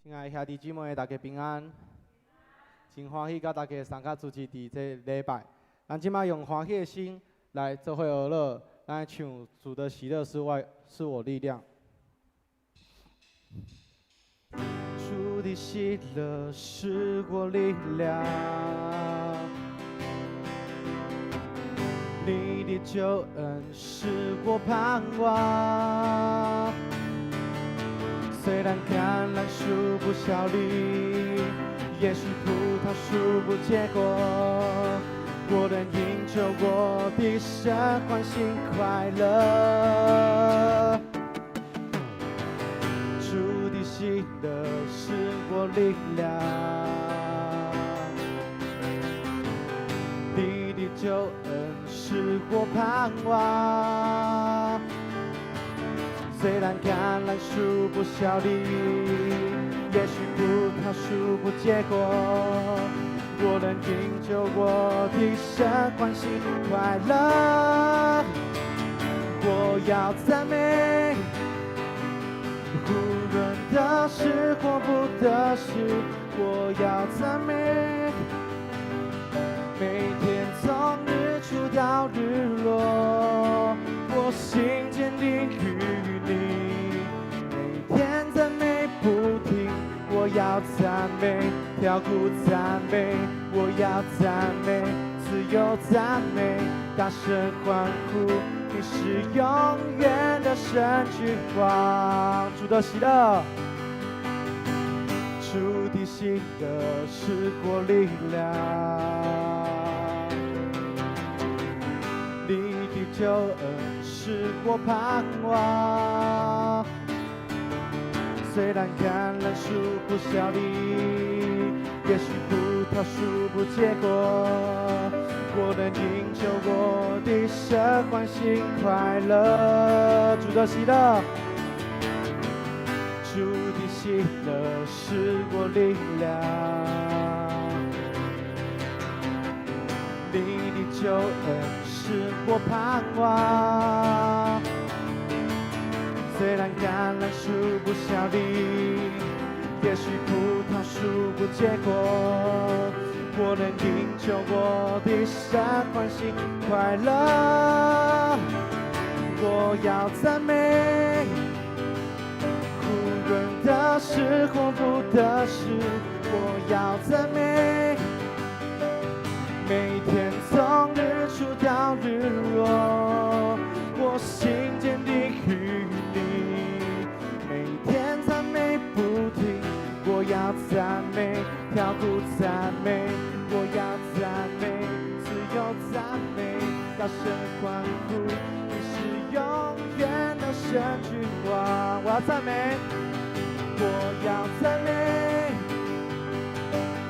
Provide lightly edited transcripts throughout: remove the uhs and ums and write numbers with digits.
親愛兄弟姊妹，大家平安。真歡喜佮大家相佮聚集佇這禮拜。咱這擺用歡喜的心來做伙學樂，咱來唱主的喜樂是我力量。主的喜樂是我力量，你的救恩是我盼望。雖然橄欖樹不效力，也許葡萄樹不結果，我能因著我的神歡欣快樂。主的喜樂是我力量，你的救恩是我盼望。雖然橄欖樹不效力，也許葡萄樹不結果，我能因著我的神歡欣快樂。我要讚美，無論得時或不得時，我要讚美。每天從日出到日落，我心堅定於你。每天讚美不停，我要讚美，跳鼓讚美，我要讚美，自由讚美，大聲歡呼，你是永遠的神君王。主的喜樂，主的喜樂是我力量，你的救恩是我盼望。雖然橄欖樹不效力，也許葡萄樹不結果，我能因著我的神歡欣快樂。主的喜樂，主的喜樂是我力量，你的救恩是我盼望。雖然橄欖樹不效力，也許葡萄樹不結果，我能因著我的神歡欣快樂。我要讚美，無論得時或不得時，我要讚美。每天從日出到日落，我心堅定於你。每天讚美不停，我要讚美，跳鼓讚美，我要讚美，自由讚美，大聲歡呼，你是永遠的神君王。我要讚美，我要讚美，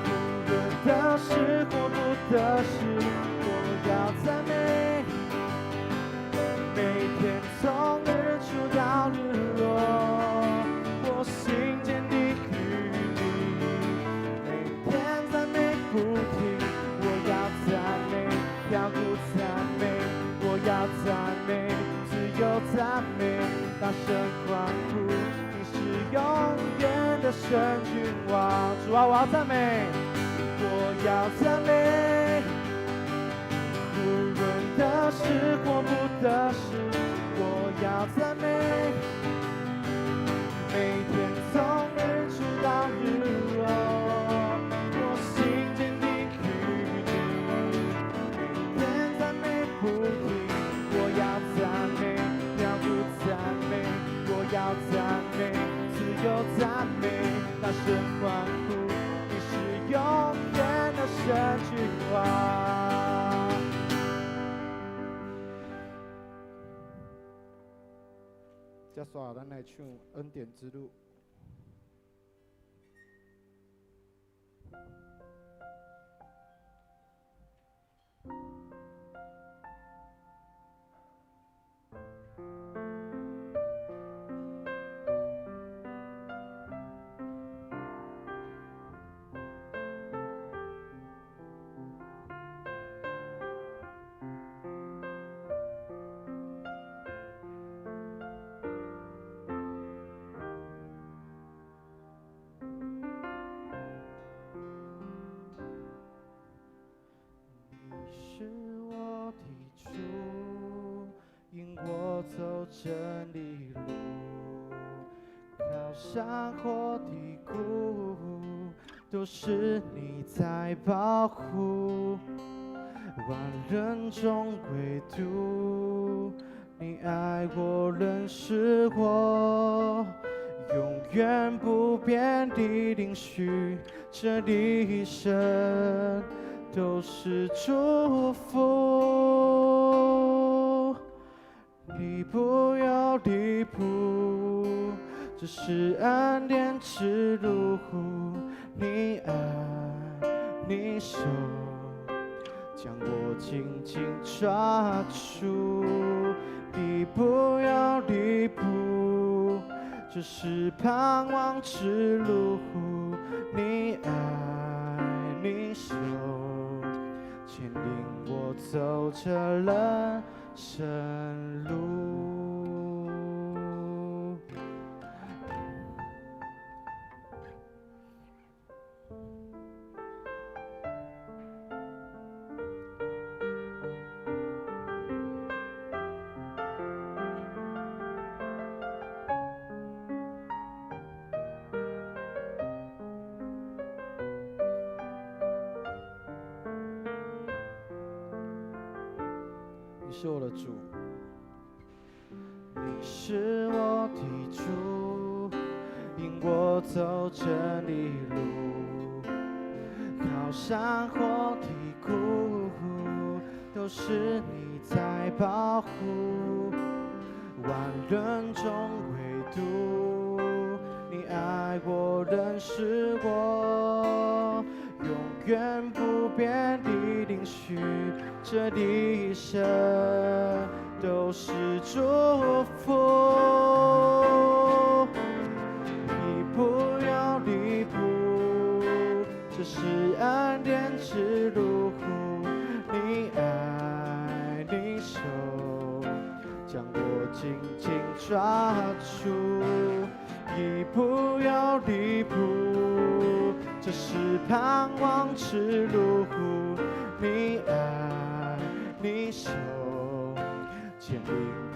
無論得時或不得時，我要讚美。每天從日出到日落，我心堅定於你。每天讚美不停，我要讚美，跳鼓讚美，我要讚美，自由讚美，大聲歡呼，你是永遠的神君王。主啊，我要讚美，我要讚美。無論得時或不得時，我要讚美。每天從日出到日落，我心堅定於你。每天讚美不停，我要讚美，跳鼓讚美，我要讚美，自由讚美，大聲歡呼，你是永遠的神君王。接煞咱來唱《恩典之路》。主真理路，高山或低谷，都是你在保護。萬人中唯獨你愛我，認識我，永遠不變的應許，這一生都是祝福。你不要離譜，這是恩典之路。你愛，你手將我緊緊抓住。你不要離譜，這是盼望之路。你愛，你手牽引我走這人生路。你是我的主，你是我的主，引我走真理路，高山或低谷，都是你在保護。萬人中唯獨你愛我，認識我，永遠不變的應許，這一生都是祝福。你不要離譜，這是恩典之路。你愛，你手將我緊緊抓住，你不要離譜，這是盼望之路。你愛，你手牽引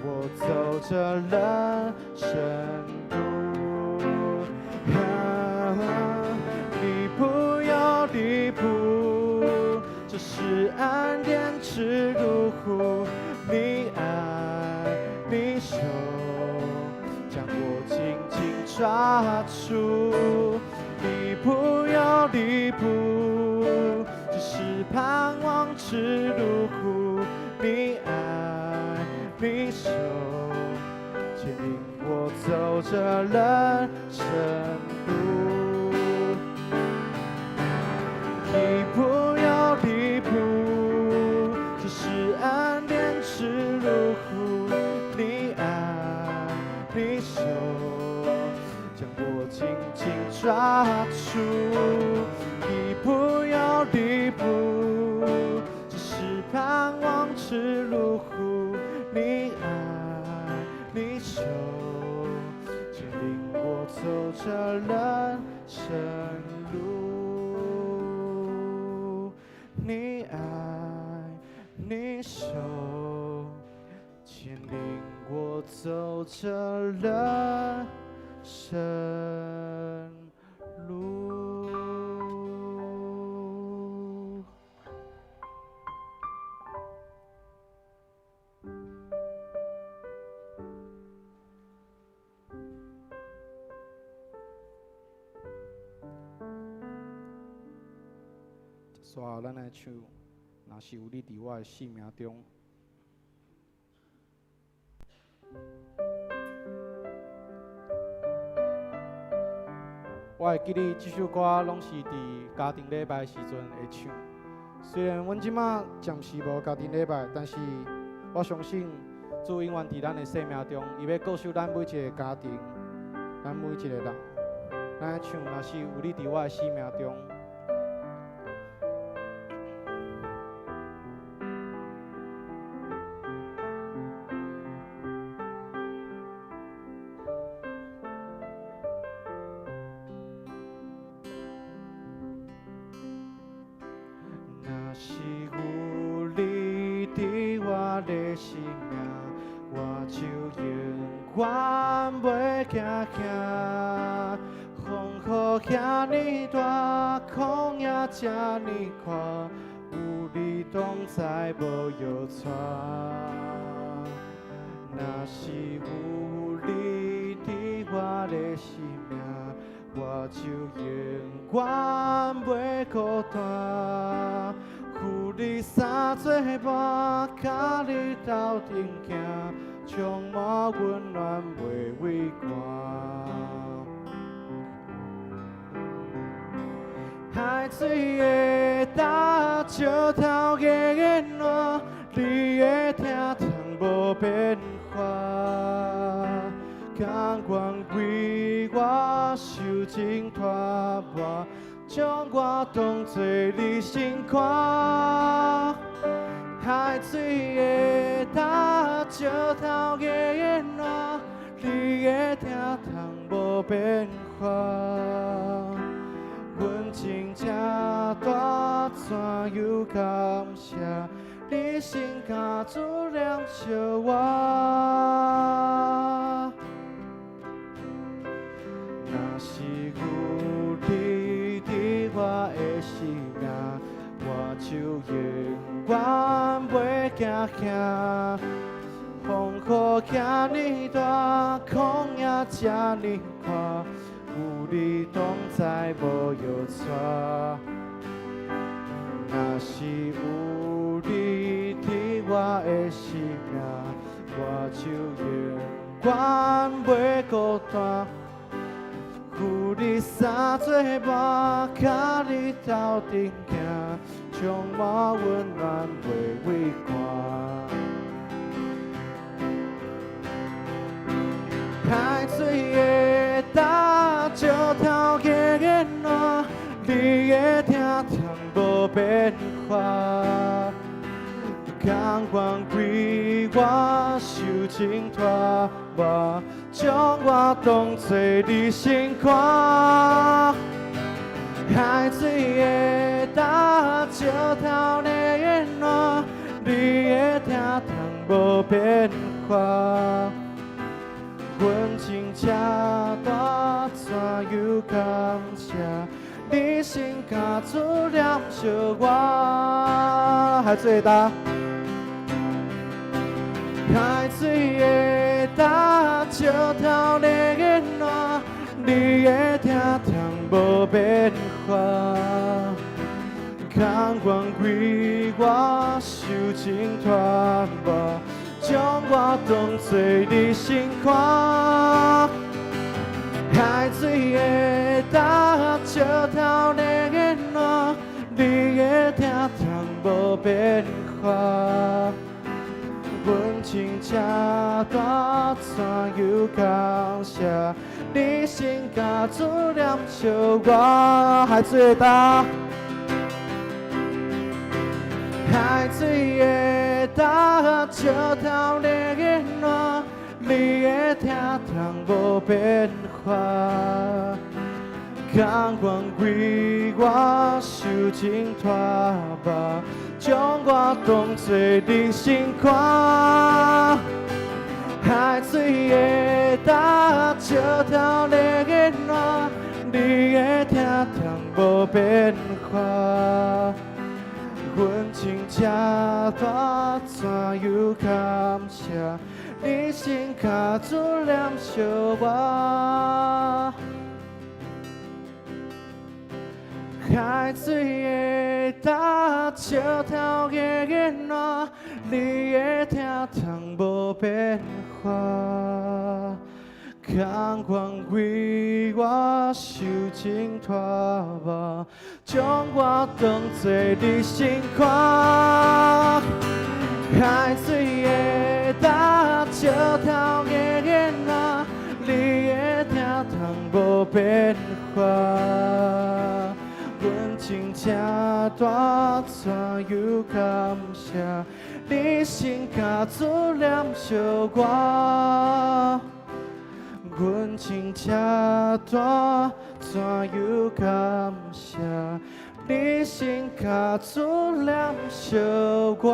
我走這人生路。你不要離譜，這是恩典之路。你愛，你手將我緊緊抓住。你不要離譜，這是盼望之路。你愛，你手牽引我走這人生路。你不要離譜，這是恩典之路。你愛，你手將我緊緊抓住。你不要離譜，這是盼望之路。你愛，你手牽引我走這人生路。你愛，你手牽引我走這人生路。煞咱來唱，若是有你佇我的生命中。我會記得這首歌攏是佇家庭禮拜時陣會唱。雖然阮這馬暫時無家庭禮拜，但是我相信主永遠佇咱的生命中，伊欲顧守咱每一个家庭，咱每一个人。咱來唱，若是有你佇我的生命中。若是有你佇我的生命，我就永遠袂驚驚。風雨遐爾大，曠野這爾闊，有你同在無搖掣。若是有你佇我的生命，我就永遠袂孤單。有你三做伴，佮你鬥陣行，充滿溫暖袂畏寒。海水會焦，石頭會爛，你的疼痛無變化，甘願為我受盡拖磨，將我當作你心肝。海水會焦，石頭會爛，你的疼痛無變化。阮情這大，怎樣感謝？你先共主念惜我。若是有你佇我的生命，我就永遠袂驚驚。風雨遐爾大，曠野這爾闊，有你同在無搖掣。若是有你佇我的生命，我就永遠袂孤單。有你三做伴，佮你鬥陣行，充滿溫暖袂畏寒。海水會焦，石頭會爛，你的疼痛無變化，甘願為我受盡拖磨，將我當作你心肝。海水會焦，石頭會爛，你的疼痛無變化。阮情這大，怎樣感謝？你先共主念惜我。海水會焦，海水會焦，石頭會爛，你的疼痛無變化，甘願為我受盡拖磨，將我當作你心肝。海水會焦，石頭會爛，你的疼痛無變化。阮情這大，怎樣感謝？你先共主念惜我。海水會焦，海水會焦，石頭會爛，你的疼痛無變化，甘願為我受盡拖磨，將我當作你心肝。海水會焦，石頭會爛，你的疼痛無變化。阮情這大，怎樣感謝？你先共主念惜我。海水會焦，石頭會爛，你的疼痛無變化，甘願為我受盡拖磨，將我當作你心肝。海水會焦，石頭會爛，你的疼痛無變化。阮情這大，怎樣感謝？你先共主念惜我。阮情這大，怎樣感謝？你先共主念惜我。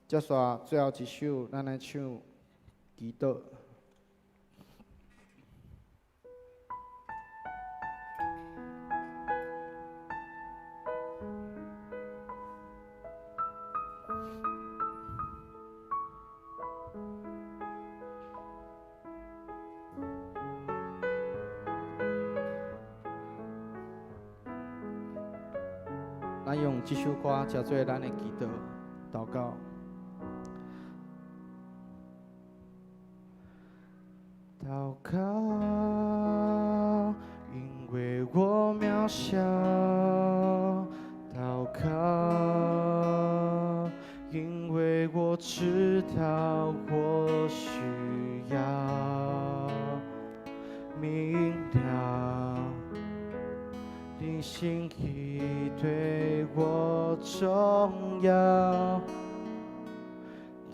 接煞最後一首，咱來唱祈禱。咱用這首歌，成做咱的祈禱禱告。禱告，因為我渺小；禱告，因為我知道我需要明了你心意對我重要。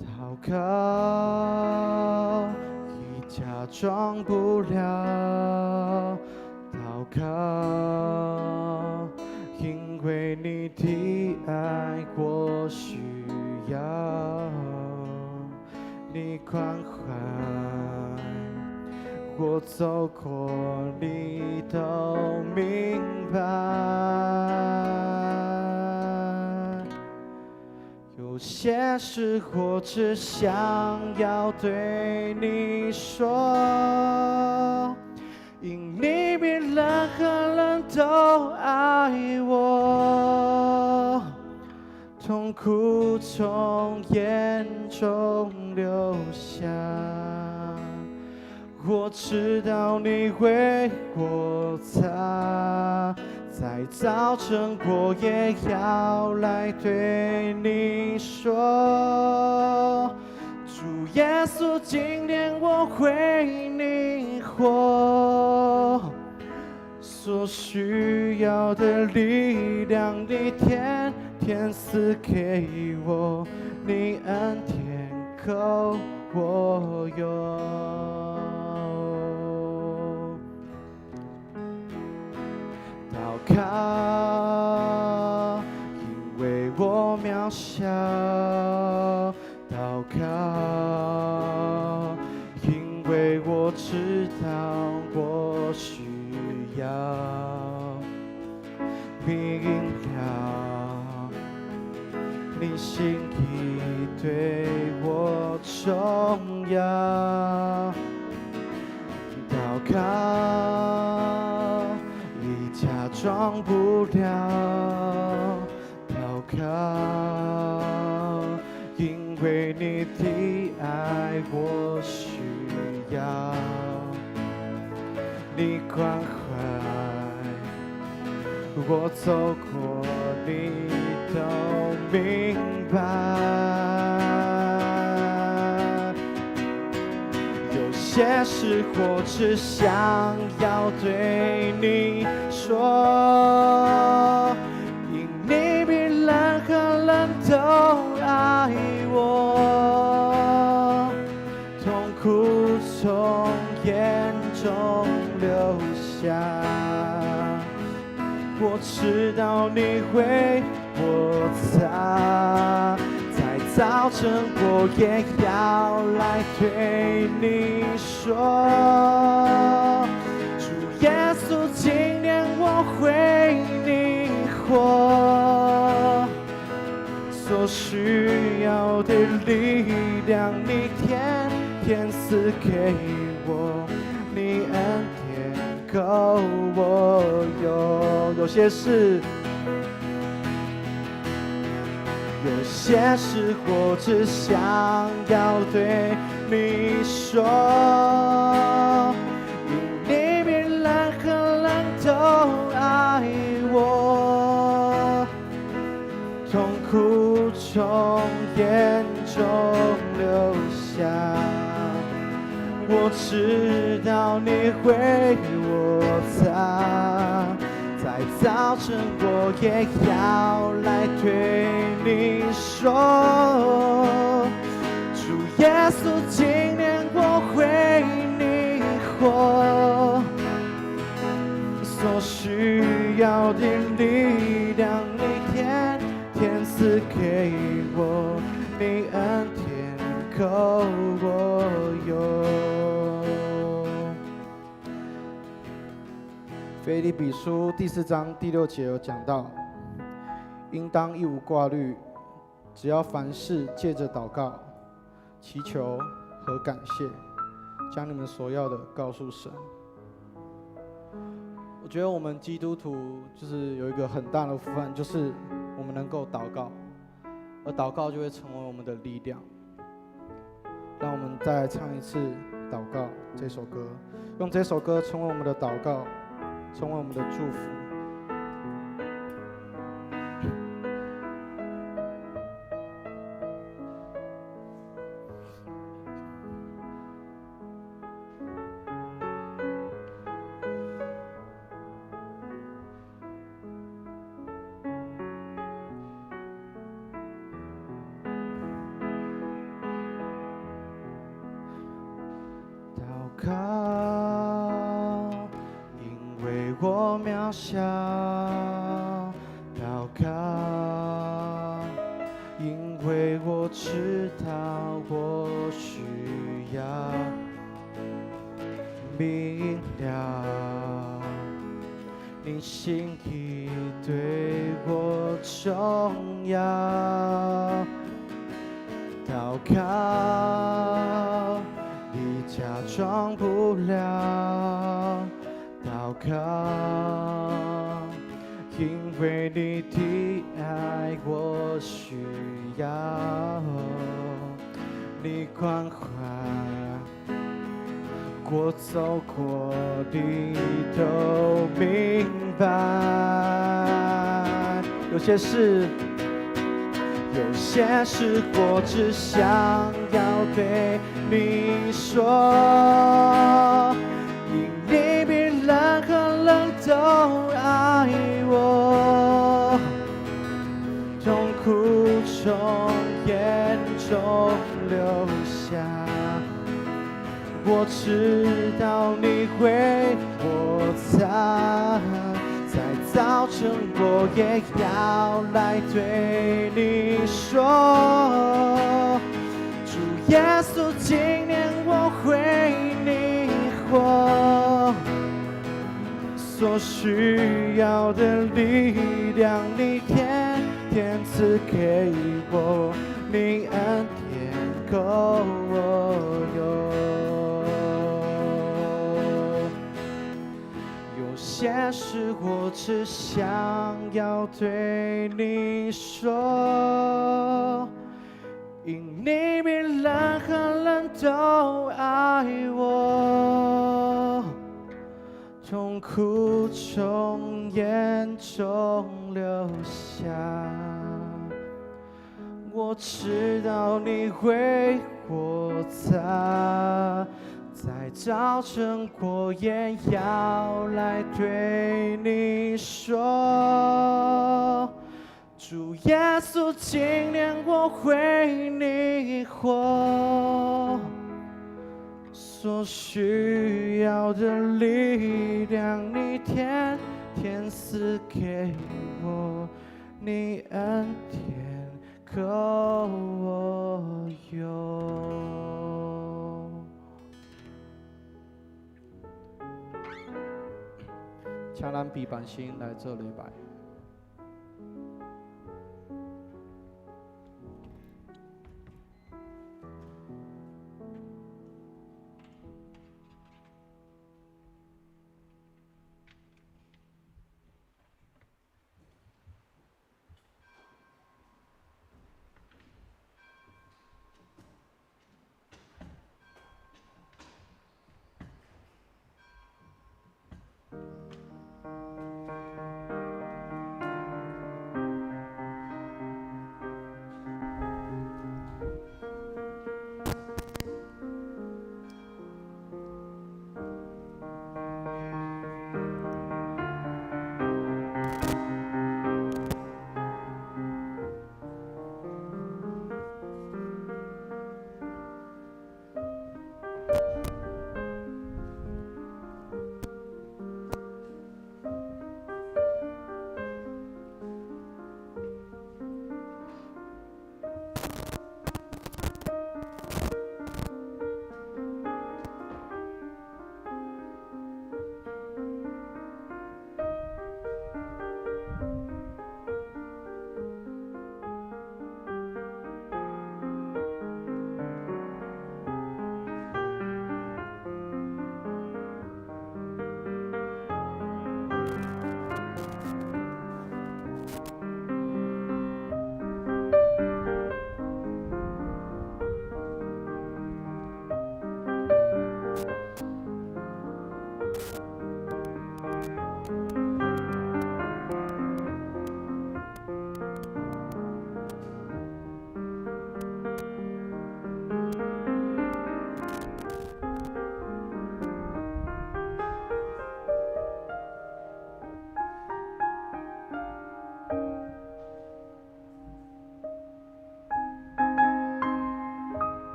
禱告已假裝不了，禱告，因為你的愛我需要，你關懷我走過，你都明白。有些事我只想要對你說，因你比任何人都愛我，痛苦從眼中流下，我知道你為我擦。在早晨，我也要來對你說，主耶穌，今天我為你活，所需要的力量，你天天賜給我，你恩典夠我用。禱告，因為我渺小；禱告，因為我知道我需要明了你心意對我重要。禱告。假裝不了，禱告，因為你的愛我需要，你關懷我走過，你都明白。有些事我只想要對你說，因你比任何人都愛我，痛苦從眼中流下，我知道你為我擦。在早晨，我也要來對你說，主耶穌，今天我為你活，所需要的力量，你天天賜給我，你恩典夠我用。有些事。有些事我只想要對你說，因你比任何人都愛我，痛苦從眼中流下，我知道你為我擦。在早晨，我也要來對你說，主耶穌，今天我為你活，所需要的力量，你天天賜給我，你恩夠我用。腓立比書第四章第六節有講到，應當一無掛慮，只要凡事借着禱告、祈求和感謝，將你們所要的告訴神。我覺得我們基督徒就是有一個很大的福分，就是我們能夠禱告，而禱告就會成為我們的力量。讓我們再來唱一次《禱告》這首歌，用這首歌成為我們的禱告，成為我們的祝福。禱告，因為我渺小；禱告，因為我知道我需要明了，你心意對我重要。禱告，你假裝不了。禱告，因為你的愛我需要，你關懷我走過，你都明白。有些事，有些事我只想要對你說，因你比任何人都愛我，痛苦從眼中流下，我知道你為我擦，在早晨我也要來對你說，主耶穌，今年我為你活，所需要的力量，你天天賜給我，你恩典夠我用。有些事我只想要對你說，因你比任何人都愛我，痛苦從眼中流下，我知道你為我擦，在早晨我也要來對你說，主耶穌，今年我為你活，所需要的力量，你天天賜給我，你恩典夠我用。請咱閉目先來做禮拜。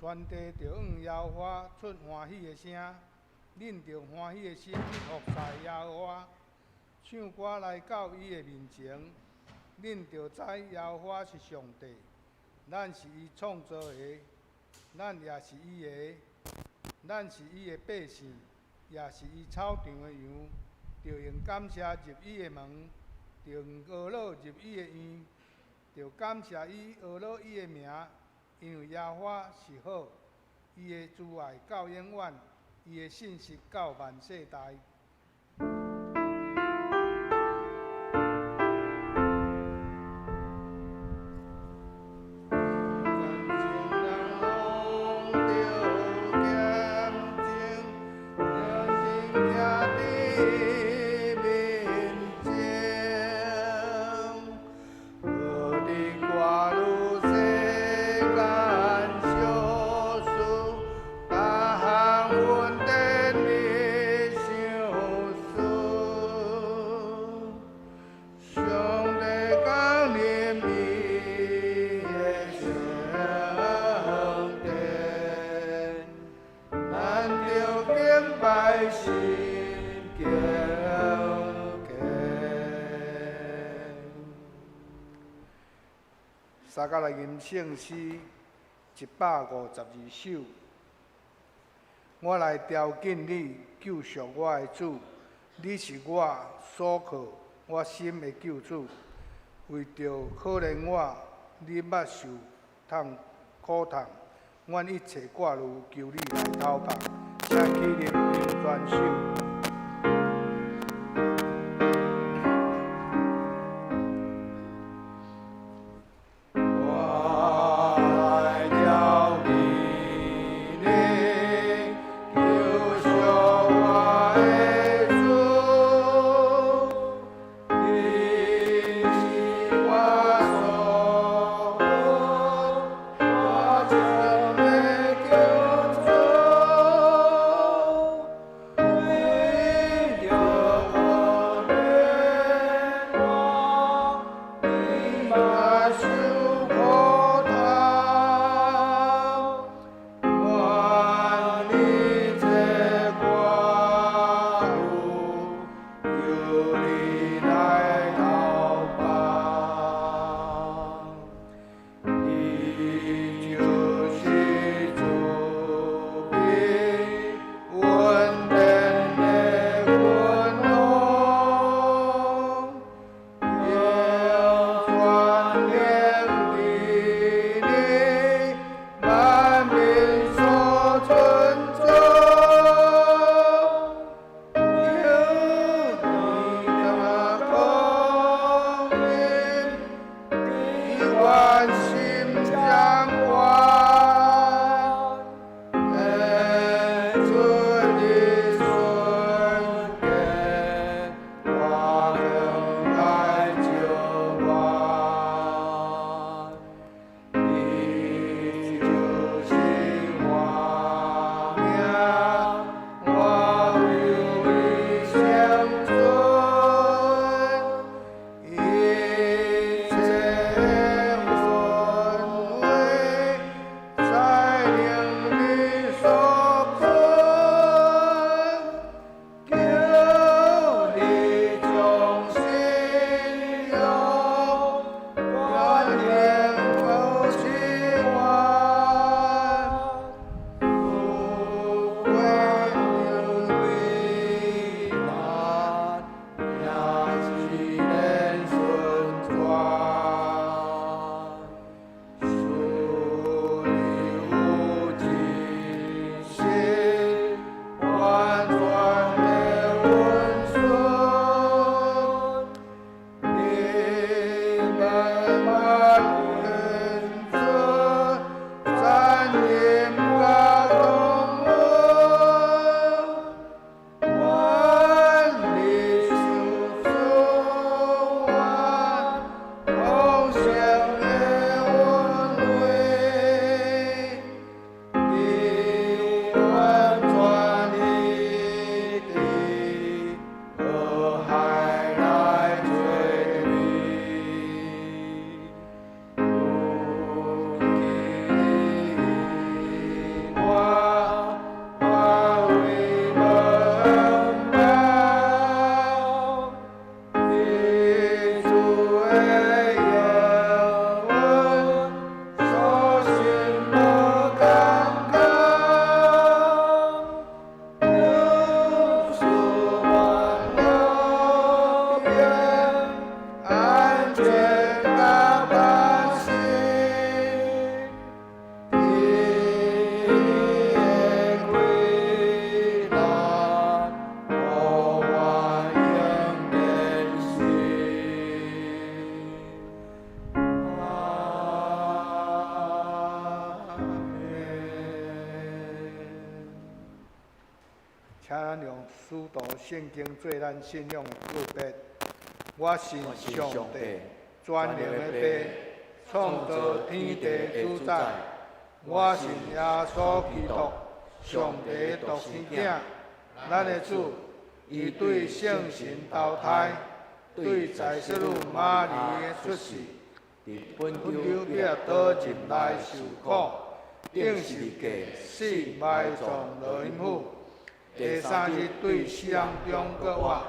全地著向耶和華出歡喜的聲，恁著歡喜的心去服侍耶和華，唱歌來到伊的面前。恁著知耶和華是上帝，咱是伊創造的，咱也是伊的，咱是伊的百姓，也是伊草場的羊。著用感謝入伊的門，著用歌樂入伊的院，著感謝伊，呵咾伊的名，因為耶和華是好，伊的慈愛到永遠，伊的信實到萬世代。三甲來吟聖詩152首，我來朝見你，救贖我的主，你是我所靠，我心的救主。為著可憐我，你捌受痛苦痛，阮一切掛慮，求你來投放。請起立並全首。聖經做咱信仰的告白。我信上帝，全能的父，創造天地的主宰。我信耶穌基督，上帝獨生囝，咱的主，伊對聖神投胎，對財色女瑪利亞出世，佇本丟彼拉多入來受苦，釘十字架死埋葬落陰府，第三日對死人中閣活，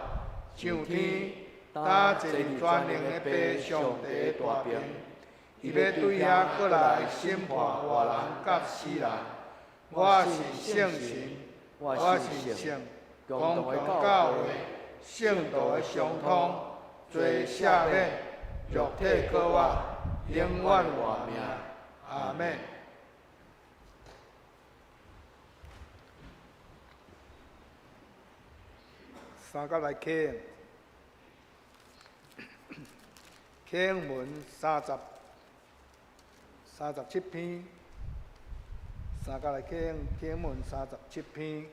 上天，搭坐佇全能的父上帝大爿，伊欲對遐閣來審判活人佮死人。我信聖神，我信聖公同的教會，聖徒的相通，罪赦免，肉體閣活，永遠活命。阿們。三甲來啟應，啟應文37篇，三甲來啟應，啟應文三十七篇。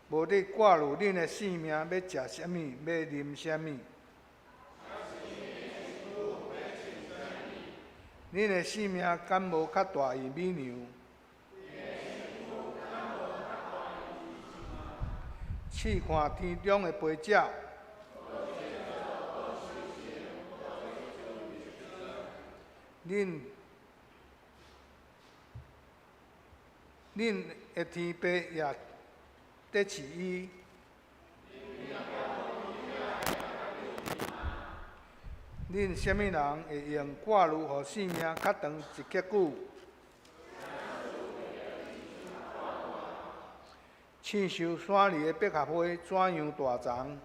無得掛慮恁的性命，欲食啥物，欲啉啥物。恁的性命敢無較大於米糧？試看天中的飛鳥。恁恁的天父也得賜伊。恁啥物人會用掛慮予性命較長一刻久？親像山裡的百合花怎樣大叢？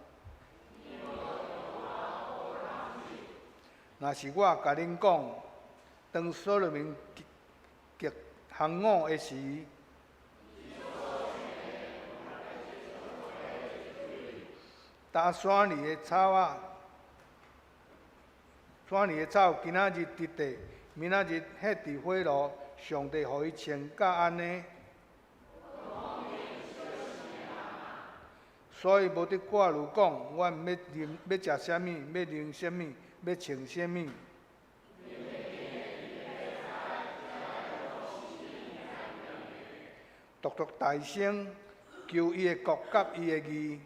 若是我共恁講，當所羅門極行伍的時，焦山裡的草仔，山裡的草今仔日佇地，明仔日歇佇火爐，上帝予伊穿甲按呢？所以無得掛慮講，阮欲啉欲食啥物，欲啉啥物，欲穿啥物。獨獨大聲求伊的國佮伊的義，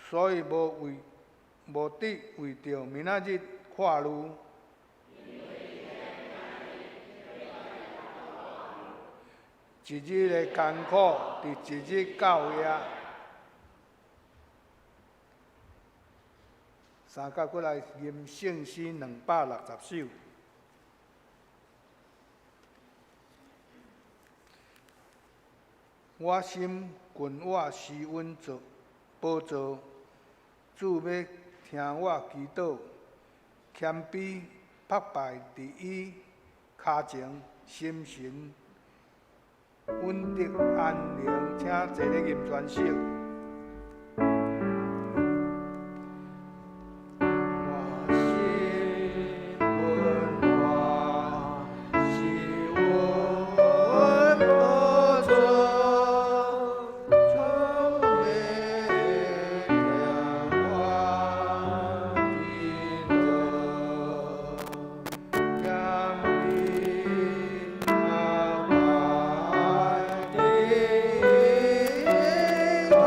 所以無得為著明仔日掛慮。一日的艱苦，佇一日夠矣。三甲閣來吟聖詩260首。我心近我施恩座寶座，主欲聽我祈禱，謙卑覆拜佇伊跤前，心神穩得安寧，請坐咧吟全首。我心溫暖，是阮寶座，主欲聽我祈禱，謙卑覆拜佇伊跤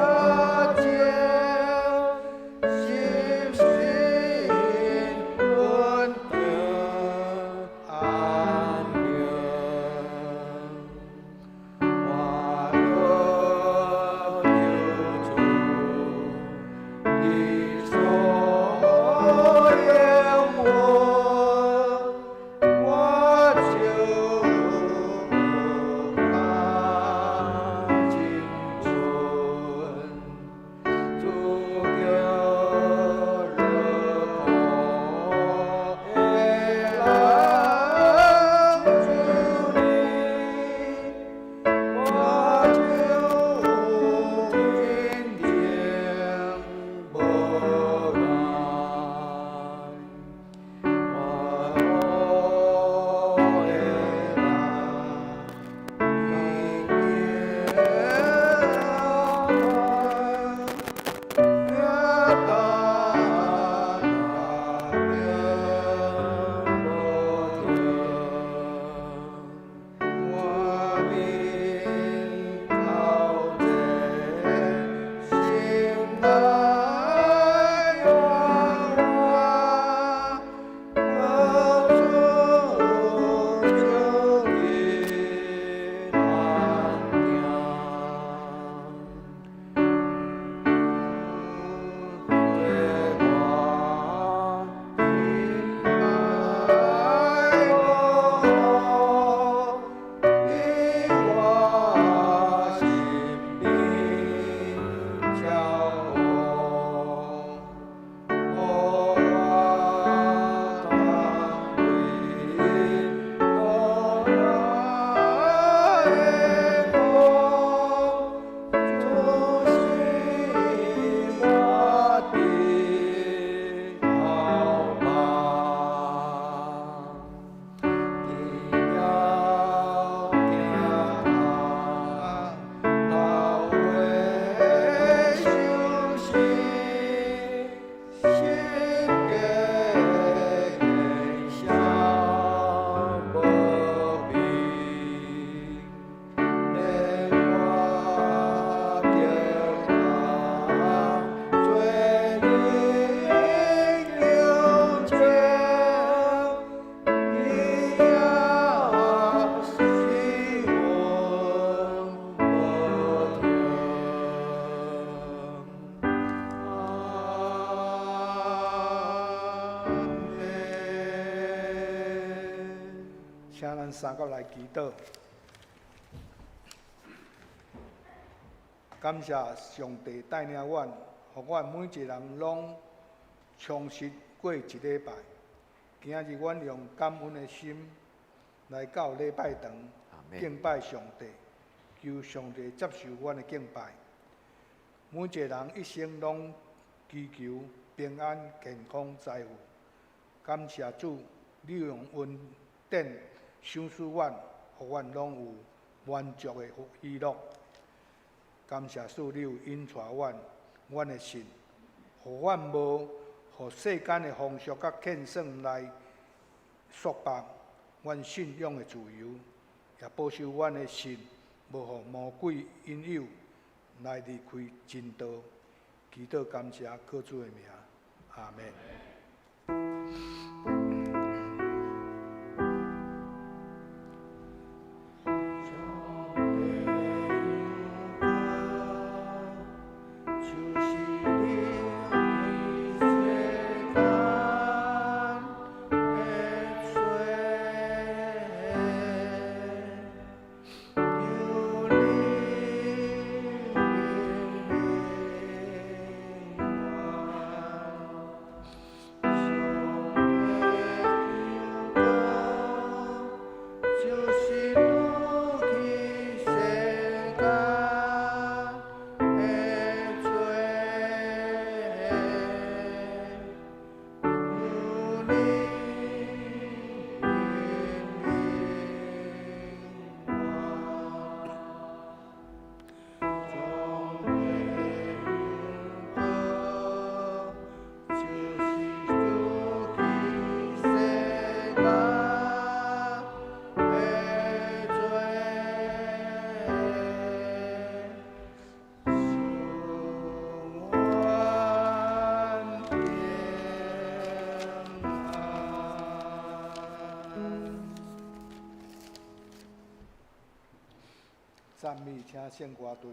三甲來祈禱。感謝上帝帶領阮，予阮每一個人攏充實過一禮拜。今仔日阮用感恩的心來到禮拜堂敬拜上帝，求上帝接受阮的敬拜。每一個人一生攏祈求平安、健康、財富。感謝主，你用恩典賞賜阮，予阮攏有滿足的喜樂。感謝主，你有引帶阮，阮的信，予阮無予世間的風俗佮騙算來束縛阮信仰的自由，也保守阮的信無予魔鬼引誘來離開真道。祈禱感謝靠主的名，阿們。讚美，請聖歌隊。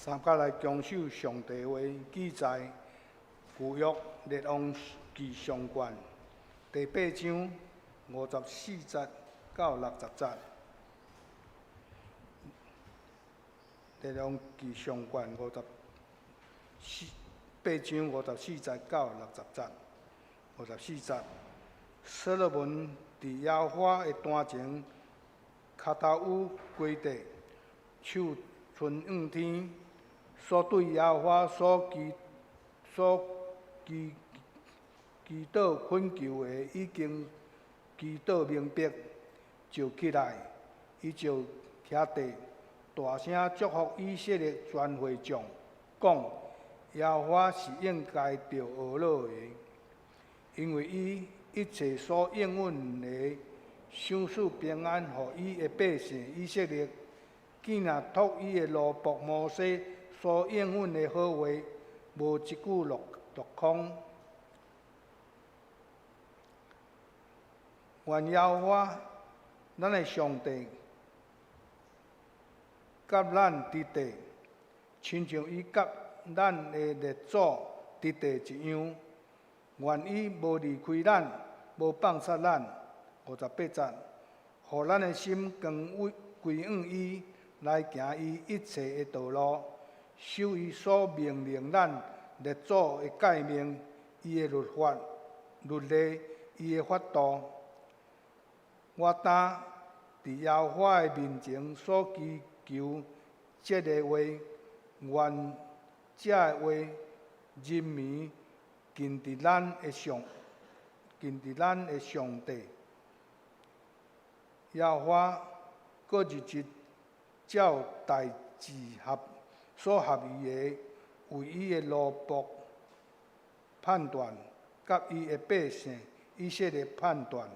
三甲來強守上帝話，記載舊約列王記上卷第八章54節到60節。列王記上卷五十四八章54節到60節，54節，所羅門佇耶和華的壇前，跤頭趺跪地，手伸向天，所對耶和華所祈禱懇求的，已經祈禱明白，就起來，伊就徛地，大聲祝福以色列全會眾，講：耶和華是應該著呵咾的，因為伊一切所應允的，賞賜平安予伊的百姓以色列，囝若託伊的奴僕摩西所應允的好話，無一句落空。願耶和華咱的上帝佮咱佇地，親像伊佮咱的列祖佇地一樣。願伊無離開咱，無放殺咱。58節，予咱的心光歸向伊，來行伊一切的道路，守伊所命令咱列祖的誡命，伊的律法、律例、伊的法度。我當佇耶和華的面前所祈求這个話，願這个話人民近佇咱的上帝耶和華，閣日日照大志合所合意的，為伊的奴僕判斷，佮伊的百姓以色列判斷，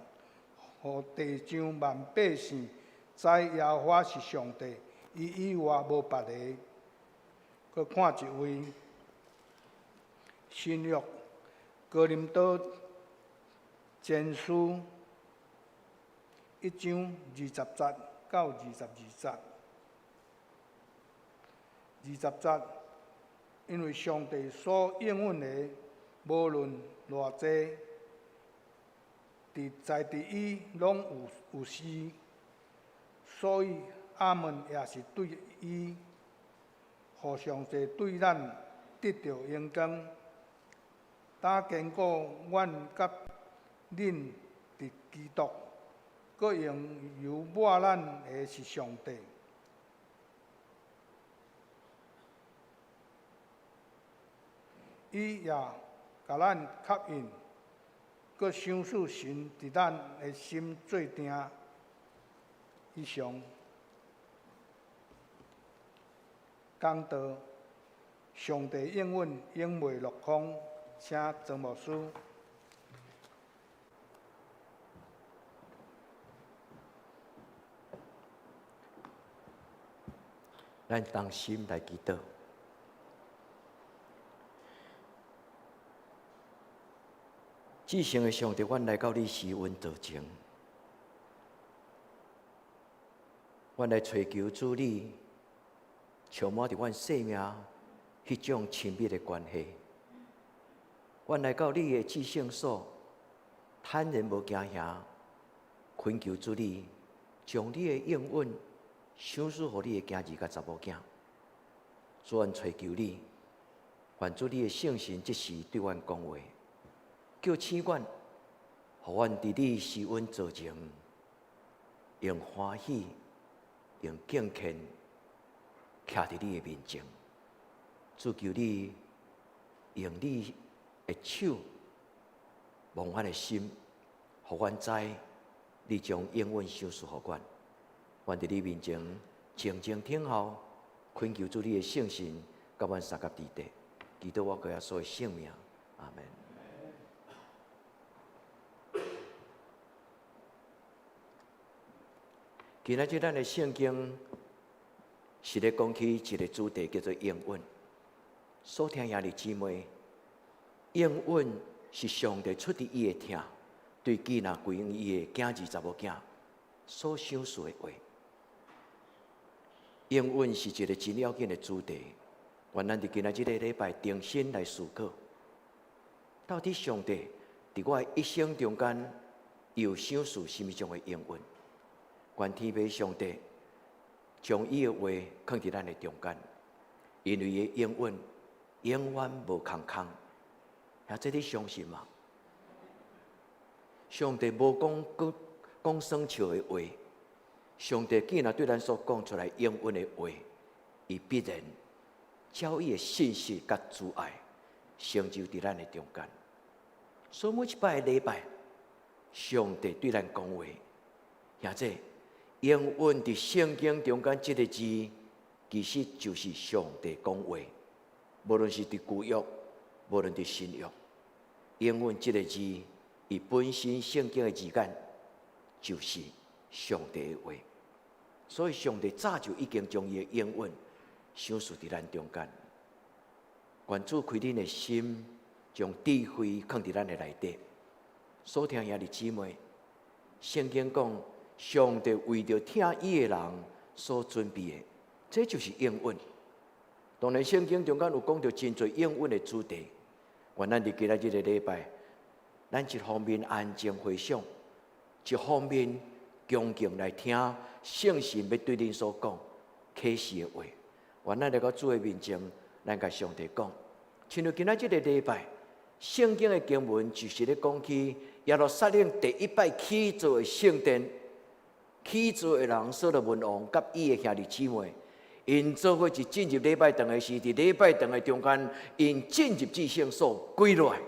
予地上萬百姓知耶和華是上帝，伊以外無別个。閣看一位新約哥林多前書一章20節到22節，20節，因為上帝所應允的，無論偌濟，佇在佇伊攏有是，所以阿們也是對伊，予上帝對咱得著榮光。打堅固阮佮恁佇基督，閣用油抹咱的是上帝。伊也共咱確認，閣賞賜神佇咱的心做定。以上講道，上帝應允永袂落空，請莊牧師。咱同心來祈禱。至聖的上帝，阮來到你施恩座前，阮來揣求主你，充滿佇阮生命彼種親密的關係。阮來到你的至聖所，坦然無驚嚇，懇求主你將你的應允賞賜予你的囝兒佮查某囝。主，阮揣求你，願主你的聖神這時對阮講話，叫醒阮，予阮佇你施恩座前，用歡喜、用敬虔，徛佇你的面前。主，求你用你的手摸阮的心，予阮知你將應允賞賜予阮。阮佇你面前靜靜等候，懇求主你的聖神佮阮相佮佇地，祈禱我過耶穌的聖名，阿門。今仔日咱的聖經是咧講起一個主題，叫做應允。所聽兄弟姊妹，應允是上帝出佇伊的疼，對囝若歸向伊的囝兒查某囝所賞賜的話。應允是一個真要緊的主題。願咱佇今仔這个禮拜重新來思考，到底上帝佇我的一生中間有賞賜啥物種的應允？願天父上帝將伊的話囥佇咱的中間，因為伊的應允永遠無空空。啊，這你相信嗎？上帝無講講講耍笑的話，上帝既然對咱所講出來應允的話，伊必然照伊的信實佮慈愛成就佇咱的中間。所以每一擺的禮拜，上帝對咱講話，或者應允佇聖經中間這个字，其實就是上帝講話。無論是佇舊約，無論佇新約，應允這个字，伊本身聖經的字眼就是上帝的話。所以上帝早就已經將伊的應允賞賜佇咱中間。願主開恁的心，將智慧囥佇咱的內底。所疼兄弟姊妹，聖經講，上帝為著疼伊的人所準備的，這就是應允。當然，聖經中間有講著真濟應允的主題。願咱佇今仔這个禮拜，咱一方面安靜回想，一方面恭敬來聽聖神欲對恁所講啟示的話。願咱來到主的面前，咱共上帝講，親像今仔這个禮拜，聖經的經文就是咧講起耶路撒冷第一擺起造的聖殿，起造的人所羅門王佮伊的兄弟姊妹，𪜶做伙佇進入禮拜堂的時，佇禮拜堂的中間，𪜶進入至聖所跪落來。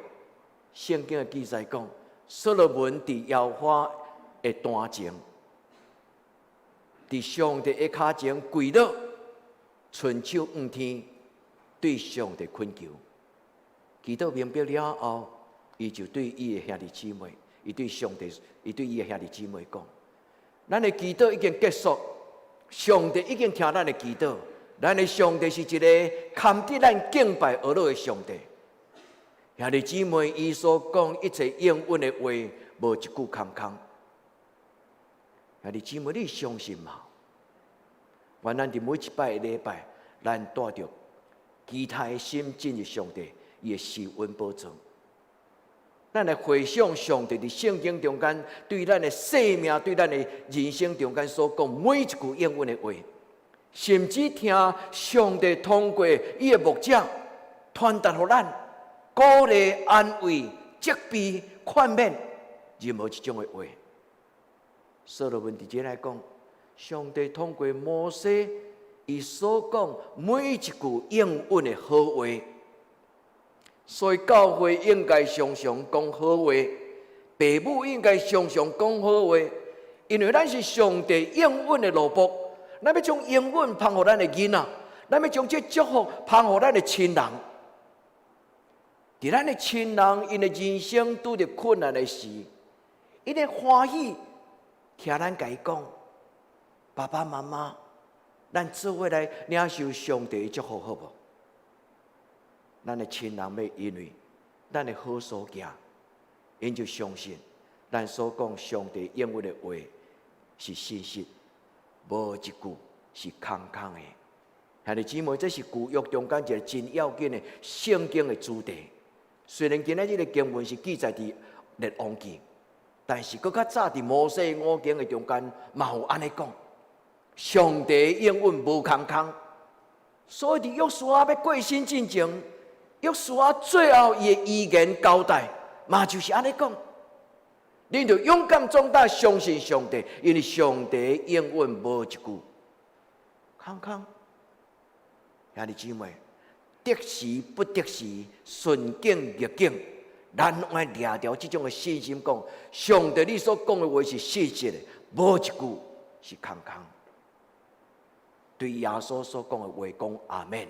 聖經的記載講，所羅門佇耶和華的壇前，佇上帝的跤前跪落，伸手向天，對上帝懇求。祈禱明白了後，伊就對伊的兄弟姊妹，伊對上帝，伊對伊的兄弟姊妹講：咱的祈禱已經結束，上帝已經聽咱的祈禱。咱的上帝是一个堪得咱敬拜呵咾的上帝。兄弟姊妹，伊所講一切應允的話，無一句空空。兄弟姊妹，你相信嗎？願咱佇每一擺的禮拜，咱帶著期待的心進入上帝伊的施恩寶座。咱來回想上帝佇聖經中間對咱的生命、對咱的人生中間所講每一句應允的話，甚至聽上帝通過伊的牧者傳達予咱鼓勵、安慰、責備、勸勉任何一種的話。所羅門佇這來講，上帝通過摩西，伊所講每一句應允的好話，所以教會應該常常講好話，父母應該常常講好話，因為咱是上帝應允的奴僕，咱欲將應允芳予咱的囡仔，咱欲將這祝福芳予咱的親人。佇咱的親人𪜶的人生拄著困難的時，𪜶會歡喜聽咱共伊講，爸爸媽媽，咱做伙來領受上帝的祝福，好無？咱的親人欲因為咱的好所行，𪜶就相信咱所講上帝應允的話是信實，無一句是空空的。兄弟姊妹，這是舊約中間一个真要緊的聖經的主題。雖然今仔這个經文是記載佇列王記，但是閣較早佇摩西五經的中間嘛有按呢講，上帝應允無空空。所以佇約書亞欲過身進前，約書亞最後伊的遺言交代，嘛就是按呢講：恁著勇敢壯膽，相信上帝，因為上帝應允無一句空空。兄弟姊妹，得時不得時，順境逆境，咱攏愛掠著這種的信心，講上帝你所講的話是事實的，無一句是空空。對耶穌所講的話講阿們，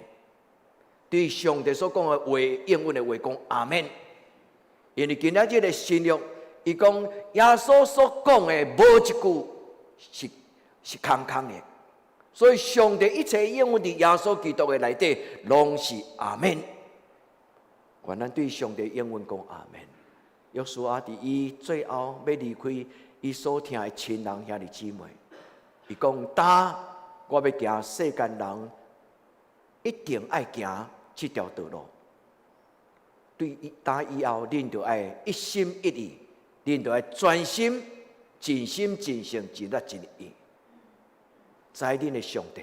對上帝所講的話應允的話講阿們。因為今仔這个新約，伊講耶穌所講的無一句是空空的，所以上帝一切應允佇耶穌基督的內底，攏是阿們。願咱對上帝應允講阿們。約書亞佇伊最後欲離開伊所疼的親人兄弟姊妹，伊講：今我欲行世間人一定愛行這條道路。對打以後，恁就愛一心一意，恁就愛專心、盡心、盡性、盡力、盡意，知恁的上帝，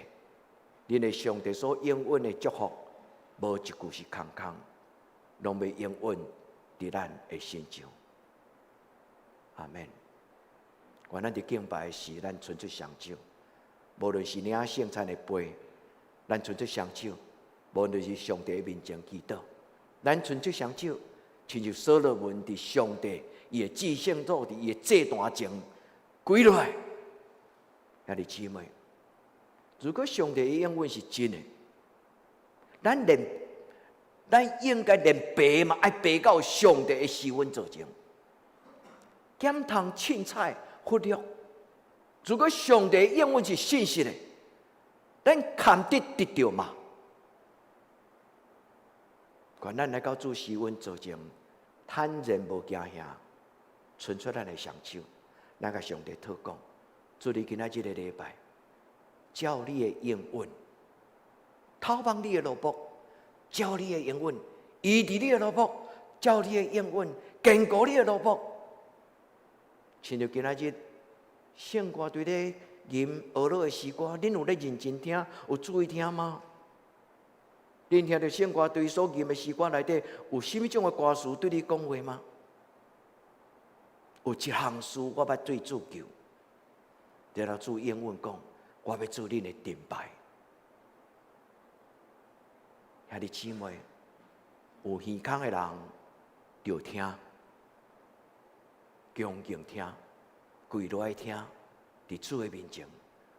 恁的上帝所應允的祝福，無一句是空空，攏欲應允佇咱的身上。阿門。願咱佇敬拜時，咱伸出雙手，無論是領聖餐的杯，咱伸出雙手；無論是上帝的面前祈禱，咱伸出雙手，親像所羅門佇上帝伊的至聖所，佇伊的祭壇前跪落來。兄弟姊妹，如果上帝的應允是真的，咱應該連爬嘛愛爬到上帝的施恩座前，減通凊彩忽略。如果上帝應允是信實的，咱堪得得著嗎？願咱來到主施恩座前，坦然無驚嚇，伸出咱的雙手，咱共上帝禱告。主你今仔這个禮拜，照你的應允，透望你的奴僕，照你的應允，醫治你的奴僕，照你的應允，堅固你的奴僕。親像今仔日聖歌隊咧吟呵咾的詩歌，恁有咧認真聽，有注意聽嗎？恁聽著聖歌隊所吟的詩歌內底，有啥物種的歌詞對你講話嗎？有一項事我欲對主求，然後主應允講，我欲做恁的盾牌。兄弟姊妹，有耳孔的人就聽，恭敬聽，跪落來聽，佇主的面前，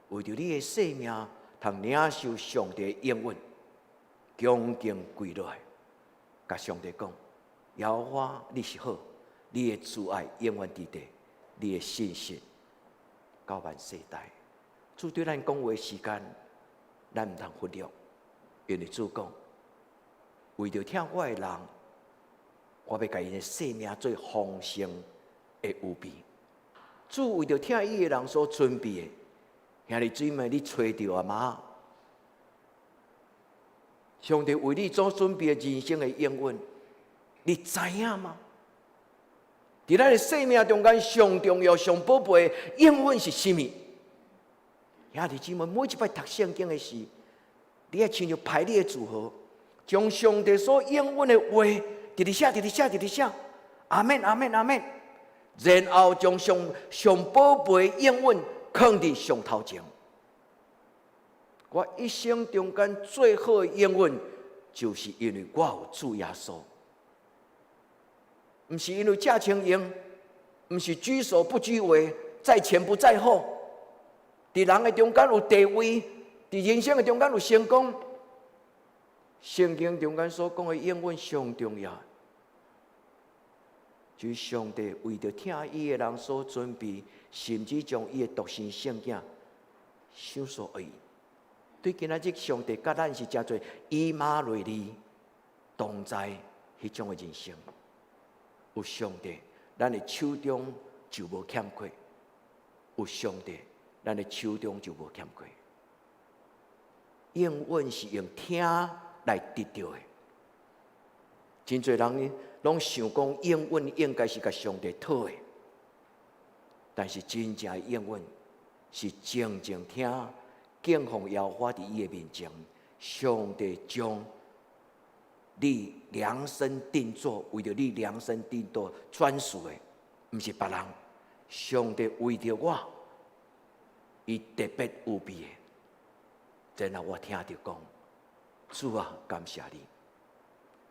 為著你的性命，通領受上帝的應允，恭敬跪落來，共上帝講：耶和華，你是好，你的慈愛永遠佇地，你的信實到萬世代。主對咱講話時間，咱毋通忽略，因為主講，為著疼我的人，我欲共𪜶的性命做豐盛的預備。主為著疼伊的人所準備的，兄弟姊妹，你揣著啊嗎？上帝為你所準備的人生的應允，你知影嗎？佇咱的生命中間，上重要、上寶貝的應允是啥物？兄弟姊妹，每一擺讀聖經的時，你愛親像排列組合，將上帝所應允的話，直直寫、直直寫、直直寫，阿門、阿門、阿門。然後將上上寶貝應允囥佇上頭前。我一生中間最好的應允，就是因為我有主耶穌，毋是因為食穿用，毋是居首不居尾，在前不在後。佇人的中間有地位，佇人生的中間有成功。聖經中間所講的應允上重要，就是上帝為著疼伊的人所準備，甚至將伊的獨生聖子賞賜予伊。對今仔日上帝佮咱是誠濟以馬內利同在彼種的人生，有上帝，咱的手中就無欠缺；有上帝，咱的手中就無欠缺。應允是用聽來得著的。真濟人攏想講應允應該是共上帝討的，但是真正的應允是靜靜聽，敬奉耶和華佇伊的面前，上帝將你量身定做，為著你量身定做專屬的，毋是別人。上帝為著我，伊特別預備的。然後我聽著講，主啊，感謝你。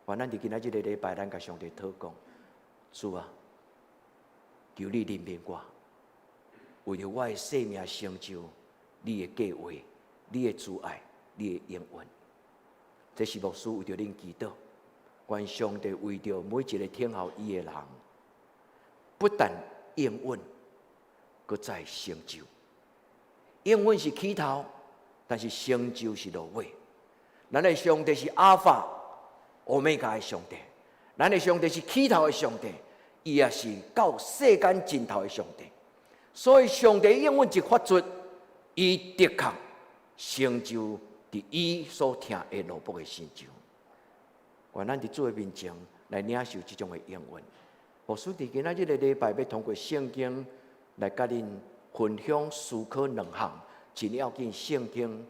願咱佇今仔這个禮拜，咱共上帝禱告，主啊，求你憐憫我，為著我的生命成就你的計劃、你的慈愛、你的應允。這是牧師為著恁祈禱，願上帝為著每一個聽候伊的人，不但應允，閣再成就。應允是起頭，但是成就是落尾。咱的上帝是阿法、歐米伽的上帝，咱的上帝是起頭的上帝，伊也是到世間盡頭的上帝。所以上帝應允一發出，伊的確成就佇伊所疼的奴僕的身上。願咱佇主的面前來領受這種的應允。牧師佇今仔日個禮拜欲通過聖經來佮恁分享思考兩項真要緊聖經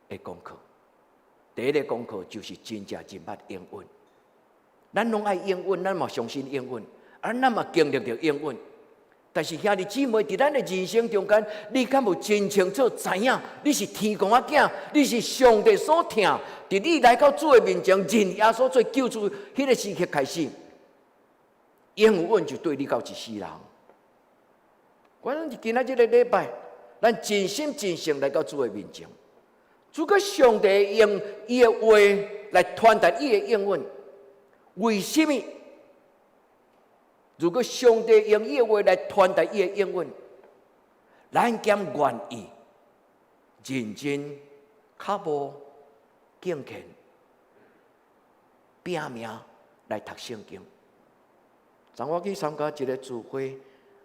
的功課。第一个功課就是真正認捌應允。咱攏愛應允，咱嘛相信應允，啊，咱嘛經歷著應允。但是兄弟姊妹，佇咱的人生中間，你敢有真清楚知影？你是天公仔囝，你是上帝所疼。佇你來到主的面前，認耶穌做救主，彼個時刻開始，應允就對你到一世人。阮佇今仔這个禮拜，咱盡心盡性來到主的面前，如果上帝用伊的話來傳達伊的應允，為什麼？如果上帝用伊的話來傳達伊的應允，咱敢願意認真、較無敬虔、拼命來讀聖經？昨我去參加一个聚會，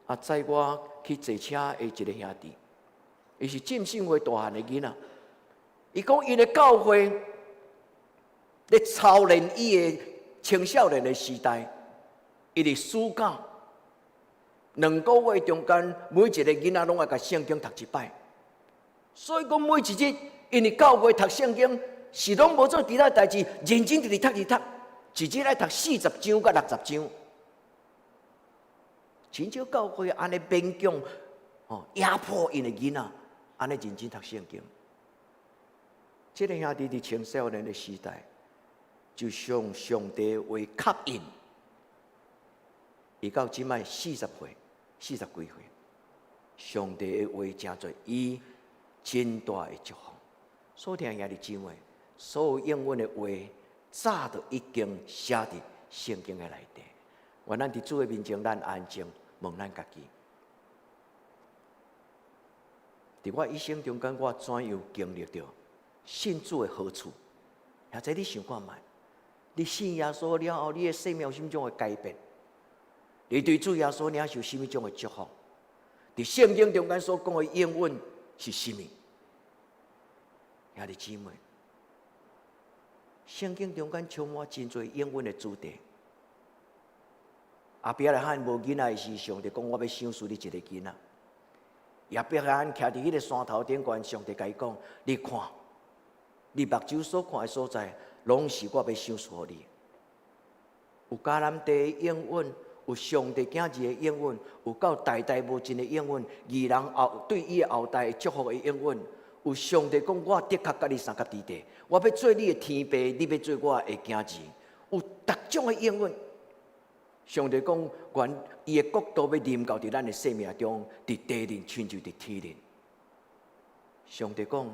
啊，載我去坐車的一个兄弟，伊是浸信會大漢的囡仔，伊講𪜶的教會咧操練伊的青少年的時代。伊佇暑假2個月中間，每一个囡仔攏愛共聖經讀一擺。所以講每一日，𪜶佇教會讀聖經是攏無做其他代誌，認真佇佇讀佇讀，一日愛讀40章到60章。真少教會按呢勉強，哦，壓迫𪜶的囡仔，按呢認真讀聖經。這个兄弟佇青少年的時代，就受上帝話吸引。伊到這擺40歲，40幾歲，上帝的話成做伊真大的祝福。所聽兄弟姊妹，所有應允的話，早就已經寫佇聖經的內底。願咱佇主的面前，咱安靜問咱家己：佇我一生中間，我怎樣經歷著信主的好處？或者你想看覓？你信耶穌了後，你的生命有啥物種的改變？你對主耶穌領受啥物種的祝福？佇聖經中間所講的應允是啥物？兄弟姊妹，聖經中間充滿真濟應允的主題。亞伯拉罕無囡仔的時，上帝講我欲賞賜你一个囡仔。亞伯拉罕徛佇彼个山頭頂懸，上帝共伊講：你看，你目睭所看的所在，攏是我欲賞賜予你。有迦南地的應允。有上帝囝兒的應允，有到代代無盡的應允，義人後對伊的後代祝福的應允，有上帝講我的確佮你相佮佇地，我欲做你的天父，你欲做我的囝兒，有逐種的應允。上帝講，願伊的國度欲臨到佇咱的生命中，佇地面親像佇天頂。上帝講，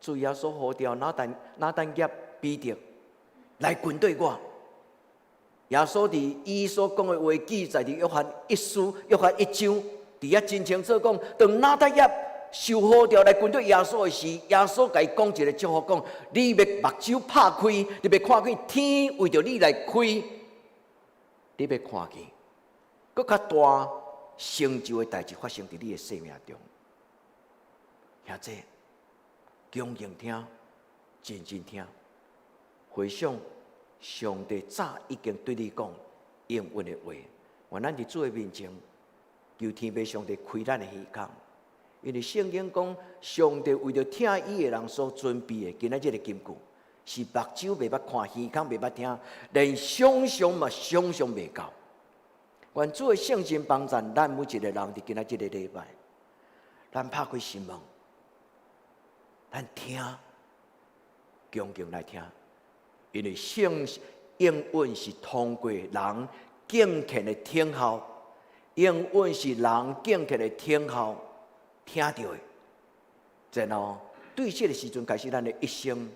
主耶穌呼召拿但拿但業彼得來跟隨我。耶穌佇伊所講的話記載佇約翰一書、約翰一章，佇遐真清楚講，當拿但業受呼召來跟隨耶穌的時，耶穌共伊講一个祝福，講：你欲目睭拍開，你欲看見天為著你來開，你欲看見，閣較大成就的代誌發生佇你的生命中。兄弟，恭敬聽，認真聽，回想。上帝早已經對你講應允的話，願咱佇主的面前，求天父上帝開咱的耳孔，因為聖經講，上帝為著疼伊的人所準備的，今仔這个金句是目睭袂捌看，耳孔袂捌聽，連想象嘛想象袂到。願主的聖神幫助咱每一个人佇今仔這个禮拜，咱拍開心門，咱聽，恭敬來聽。因為聖應允是通過人敬虔的聽候，應允是人敬虔的聽候聽著的。然後對這个時陣開始，咱的一生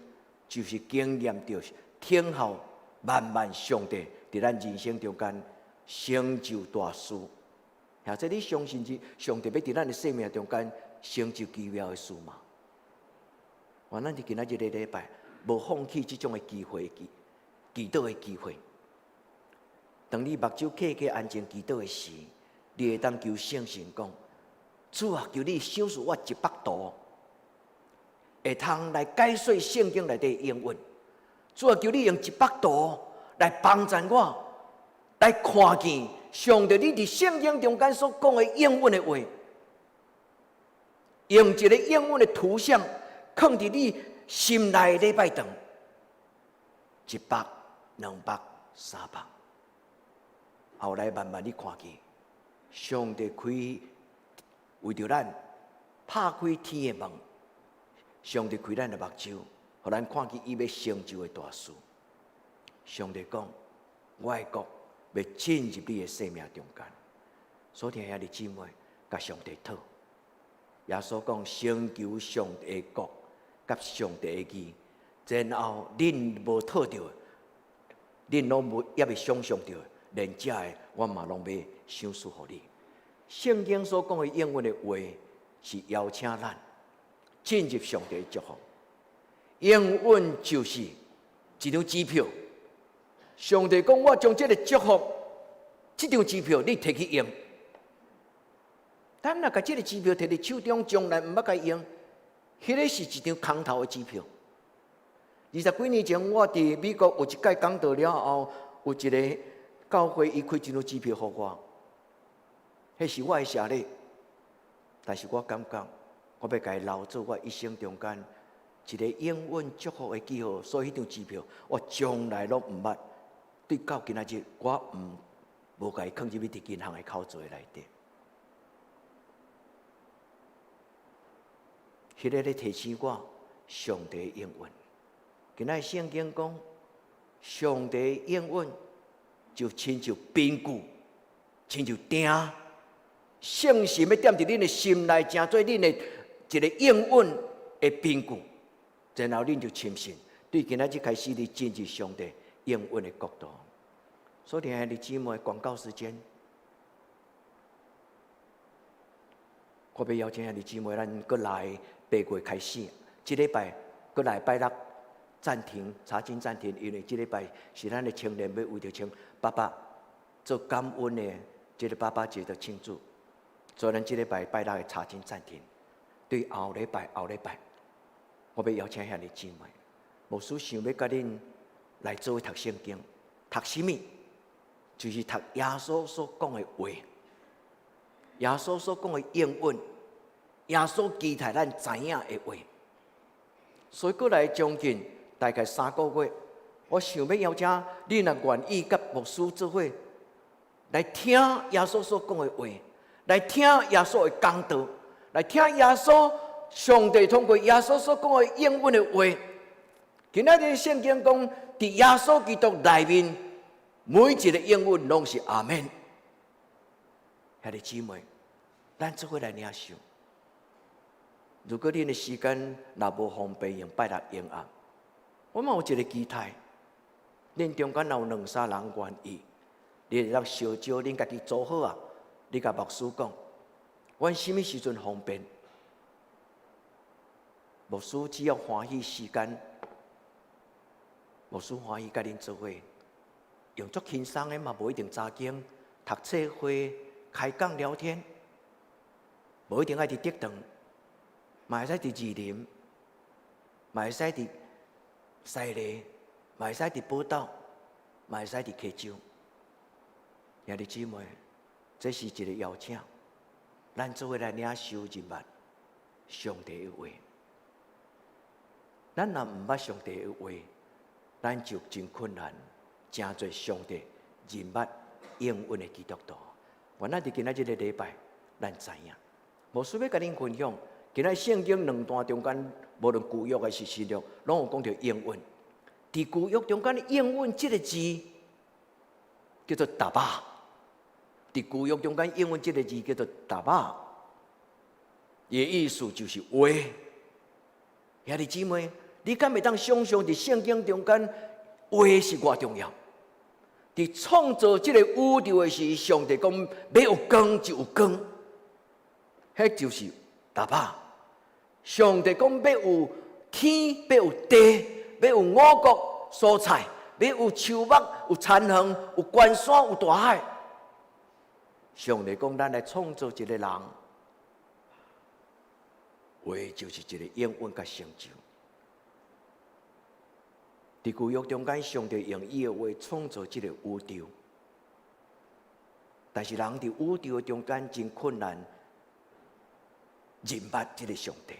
就是經驗著聽候，慢慢上帝佇咱人生中間成就大事。或者你相信這上帝欲佇咱的生命中間成就奇妙的事嗎？願咱佇今仔這个禮拜，無放棄這種的機會，祈祈禱的機會。當你目睭閉起安靜祈禱的時，你會當求聖神講：主啊，求你賞賜我一幅圖，會通來解說聖經內底應允。主啊，求你用一幅圖來幫助我，來看見上帝你佇聖經中間所講的應允的話，用一个應允的圖像，囥佇你心內禮拜堂，一百、200、300，後來慢慢你看見，上帝開為著咱拍開天的門，上帝開咱的目睭，予咱看見伊欲成就的大事。上帝講：我的國欲進入你的生命中間。所聽兄弟姊妹，共上帝討。耶穌講：先求上帝的國佮上帝的義，然後恁無討著，恁攏無猶未想象著，連這个我嘛攏欲賞賜予你。聖經所講的應允的話，是邀請咱進入上帝的祝福。應允就是一張支票。上帝講：我將這个祝福，這張支票你提去用。咱若共這个支票提佇手中，從來毋捌共用，彼个是一張空頭的支票。二十幾年前，我佇美國有一擺講道了後，有一个教會伊開一張支票予我，彼是我的謝禮。但是我感覺我欲共伊留做我一生中間一个應允祝福的記號，所以彼張支票我從來攏毋捌。對到今仔日，我毋無共伊囥入去佇銀行的口座內底。彼个咧提醒我，上帝應允。今仔聖經講，上帝應允就親像憑據，親像釘，聖神欲踮佇恁的心內，成做恁的一个應允的憑據，然後恁就深信，對今仔日開始，你進入上帝應允的國度。所以，兄弟姊妹，廣告時間，我欲邀請兄弟姊妹，咱閣來8月開始，這禮拜閣來拜六暫停查經暫停，因為這禮拜是咱的青年欲為著請爸爸做感恩的這个爸爸節的慶祝，所以咱這禮拜拜六的查經暫停。對後禮拜後禮拜，我欲邀請兄弟姊妹，牧師想欲佮恁來做伙讀聖經，讀啥物？就是讀耶穌所講的話，耶穌所講的應允，耶穌期待咱知影的話。所以過來將近大概3個月，我想欲邀請你若願意佮牧師做伙來聽耶穌所講的話，來聽耶穌的講道，來聽耶穌上帝通過耶穌所講的應允的話。今仔日聖經講，佇耶穌基督內面，每一个應允攏是阿們。兄弟姊妹，咱做伙來領受。如果恁的時間若無方便用拜六用暗，我嘛有一个期待，恁中間若有兩三人願意，你會當相招恁家己組好啊！你共牧師講，阮啥物時陣方便？牧師只要歡喜時間，牧師歡喜佮恁做伙，用足輕鬆的嘛，無一定查經、讀冊會、開講聊天，無一定愛佇竹塘，嘛會使佇士林，嘛會使佇西螺，嘛會使佇寶島，嘛會使佇溪州。兄弟姊妹，這是一个邀請，咱做伙來領受認捌上帝的話。咱若毋捌上帝的話，咱就真困難，成做上帝認捌應允的基督徒。願咱佇今仔這个禮拜，咱知影，牧師欲共恁分享，今仔聖經兩段中間，無論舊約抑是新約，攏有講著應允。佇舊約中間的應允這个字叫做達巴。佇舊約中間應允這个字叫做達巴，伊的意思就是話。兄弟姊妹，你敢會當想象佇聖經中間話是偌重要？佇創造這个宇宙的時，上帝講欲有光就有光，彼就是達巴。上帝講欲有天，欲有地，欲有五穀蔬菜，欲有樹木，有田園，有關山，有大海。上帝講，咱來創造一个人，話就是一个應允佮成就。佇舊約中間，上帝用伊的話創造這個宇宙，但是人佇宇宙的中間真困難認捌這個上帝，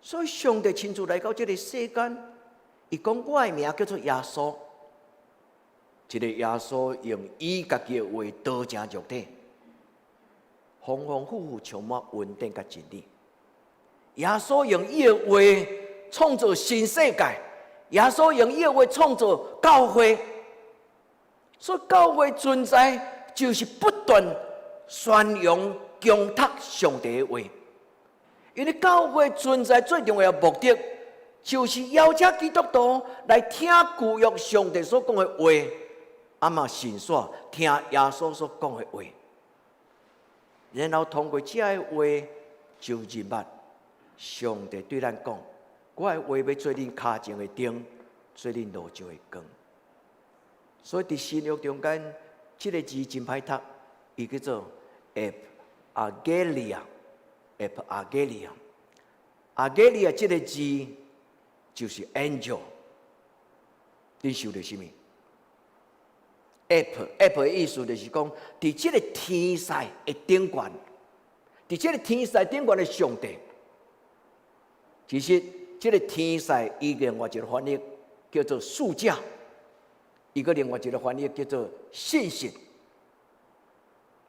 所以上帝親自來到這個世間，伊講我的名叫做耶穌，這個耶穌用伊家己的話道成肉體，豐豐富富充滿恩典佮真理。耶穌用伊的話創造新世界，耶穌用伊的話創造教會，所以教會存在就是不斷宣揚、強讀上帝的話。因為教會存在最重要的目的，就是邀請基督徒來聽舊約上帝所講的話，啊嘛順紲聽耶穌所講的話，然後通過這个話就認捌上帝對咱講：我的話欲做恁跤前的燈，做恁路上的光。所以佇新約中間，這个字真歹讀，伊叫做 euangelia，euangelia，angelia 這个字就是 angel。你想著啥物？ep ep 的意思就是講，佇這个天使的頂懸，佇這个天使頂懸的上帝，其實這个天使伊另外一个翻譯叫做使者，伊閣另外一个翻譯叫做信息。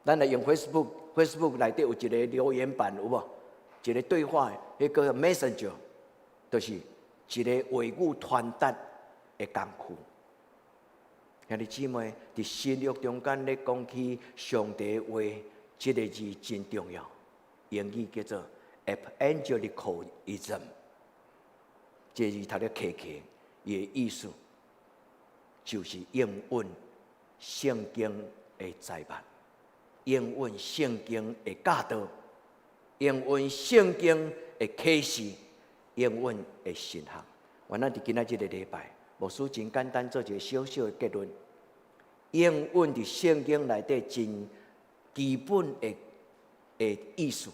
咱來用 Facebook，Facebook 內底有一个留言板有無？一个對話，彼個 Messenger，就是一个話語傳達的工具。兄弟姊妹，佇新約中間咧講起上帝的話，這个字真重要。英語叫做 evangelicalism，這个字讀咧客氣，伊的意思就是應允聖經的財物，應允聖經的教導，應允聖經的啟示，應允的神學。原來佇今仔這个禮拜，牧師真簡單做一個小小的結論。應允佇聖經內底真基本的意思，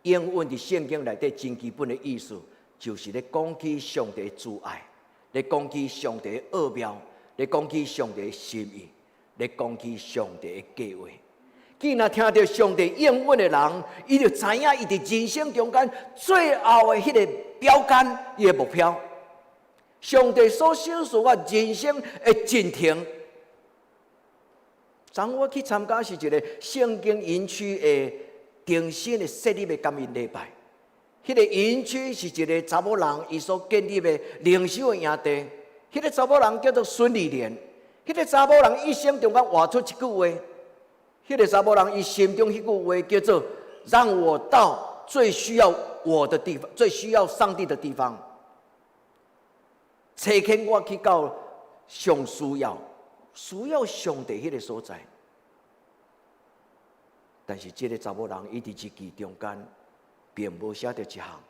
應允佇聖經內底真基本的意思，就是咧講起上帝的慈愛，咧講起上帝的奧妙，咧講起上帝的心意，咧講起上帝的計劃。既然聽著上帝應允的人，伊就知影伊佇人生中間最後的彼个標杆，伊的目標。上帝所賞賜我人生的進程。昨昏我去參加是一个聖經營區的重新的設立的感恩禮拜。彼个營區是一个查某人伊所建立的靈修的營地。彼个查某人叫做孫麗蓮。彼个查某人一生中間活出一句話。彼个查某人伊心中彼句話叫做：讓我到最需要我的地方，最需要上帝的地方。差遣我去到上需要、需要上帝彼个所在。但是這个查某人伊佇日記中間，並無寫著一項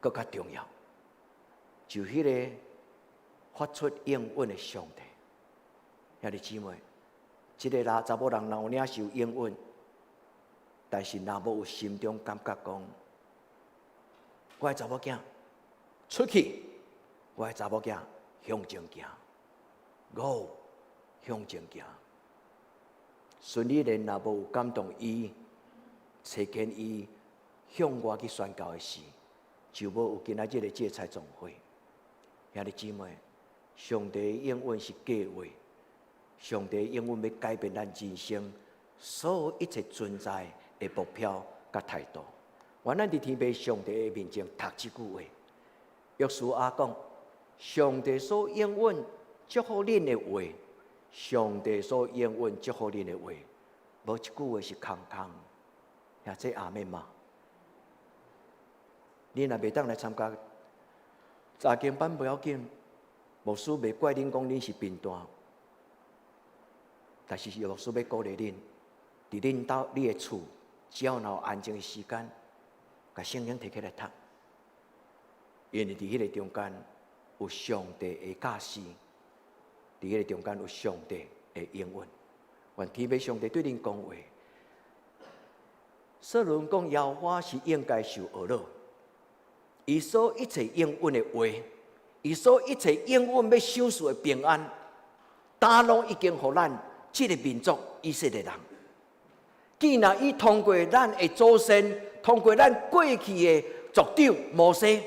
閣較重要，就彼个發出應允的上帝。兄弟姊妹，這个查查某人若有領受應允，但是若無有心中感覺講，我的查某囝出去，我的查某囝向前行，Go 向前行。孫理蓮若無有感動伊，差遣伊向外去宣教的時，就無有今仔日的這個菜總會。兄弟姊妹，上帝應允是計劃，上帝應允欲改變咱人生所有一切存在的目標佮態度。願咱佇天父上帝的面前讀這句話。約書亞講：上帝所應允祝福恁的話，上帝所應允祝福恁的話，無一句話是空空。也這阿們嗎？你若袂當來參加查經班無要緊，牧師袂怪恁講恁是貧惰，但是牧師欲鼓勵恁，佇恁兜你的厝，只要若有安靜的時間，共聖經提起來讀，因為佇彼个中間有上帝的教示，佇彼个中間有上帝的應允。願天父上帝對恁講話。掃羅講耶和華是應該受呵咾。伊所一切應允的話，伊所一切應允欲賞賜的平安，早攏已經予咱這个民族以色列人。既然伊通過咱的祖先，通過咱過去的族長摩西，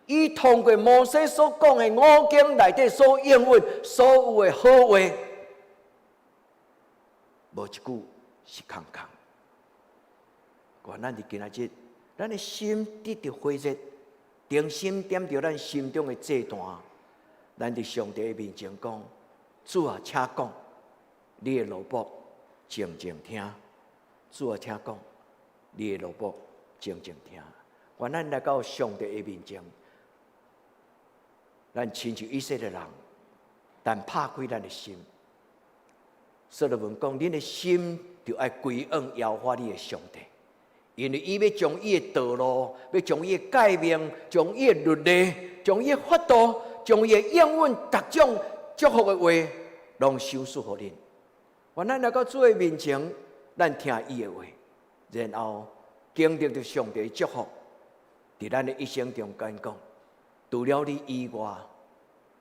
伊通過摩西所講的五經內底所應允所有的好話，無一句是空空。願咱佇今仔日，咱的心得著火熱，重新點著咱心中的祭壇，咱佇上帝的面前講：主啊，請講，你的奴僕靜靜聽。主啊，請講，你的奴僕靜靜聽。願咱來到上帝的面前，咱親像以色列人，但拍開咱的心。所羅門講：恁的心著愛歸向耶和華你的上帝，因為伊欲將伊的道路，欲將伊的誡命，將伊的律例，將伊的法度，將伊的應允，逐種祝福的話，攏賞賜予恁。願咱來到主的面前，咱聽伊的話，然後經歷著上帝的祝福，佇咱的一生中間講，除了你以外，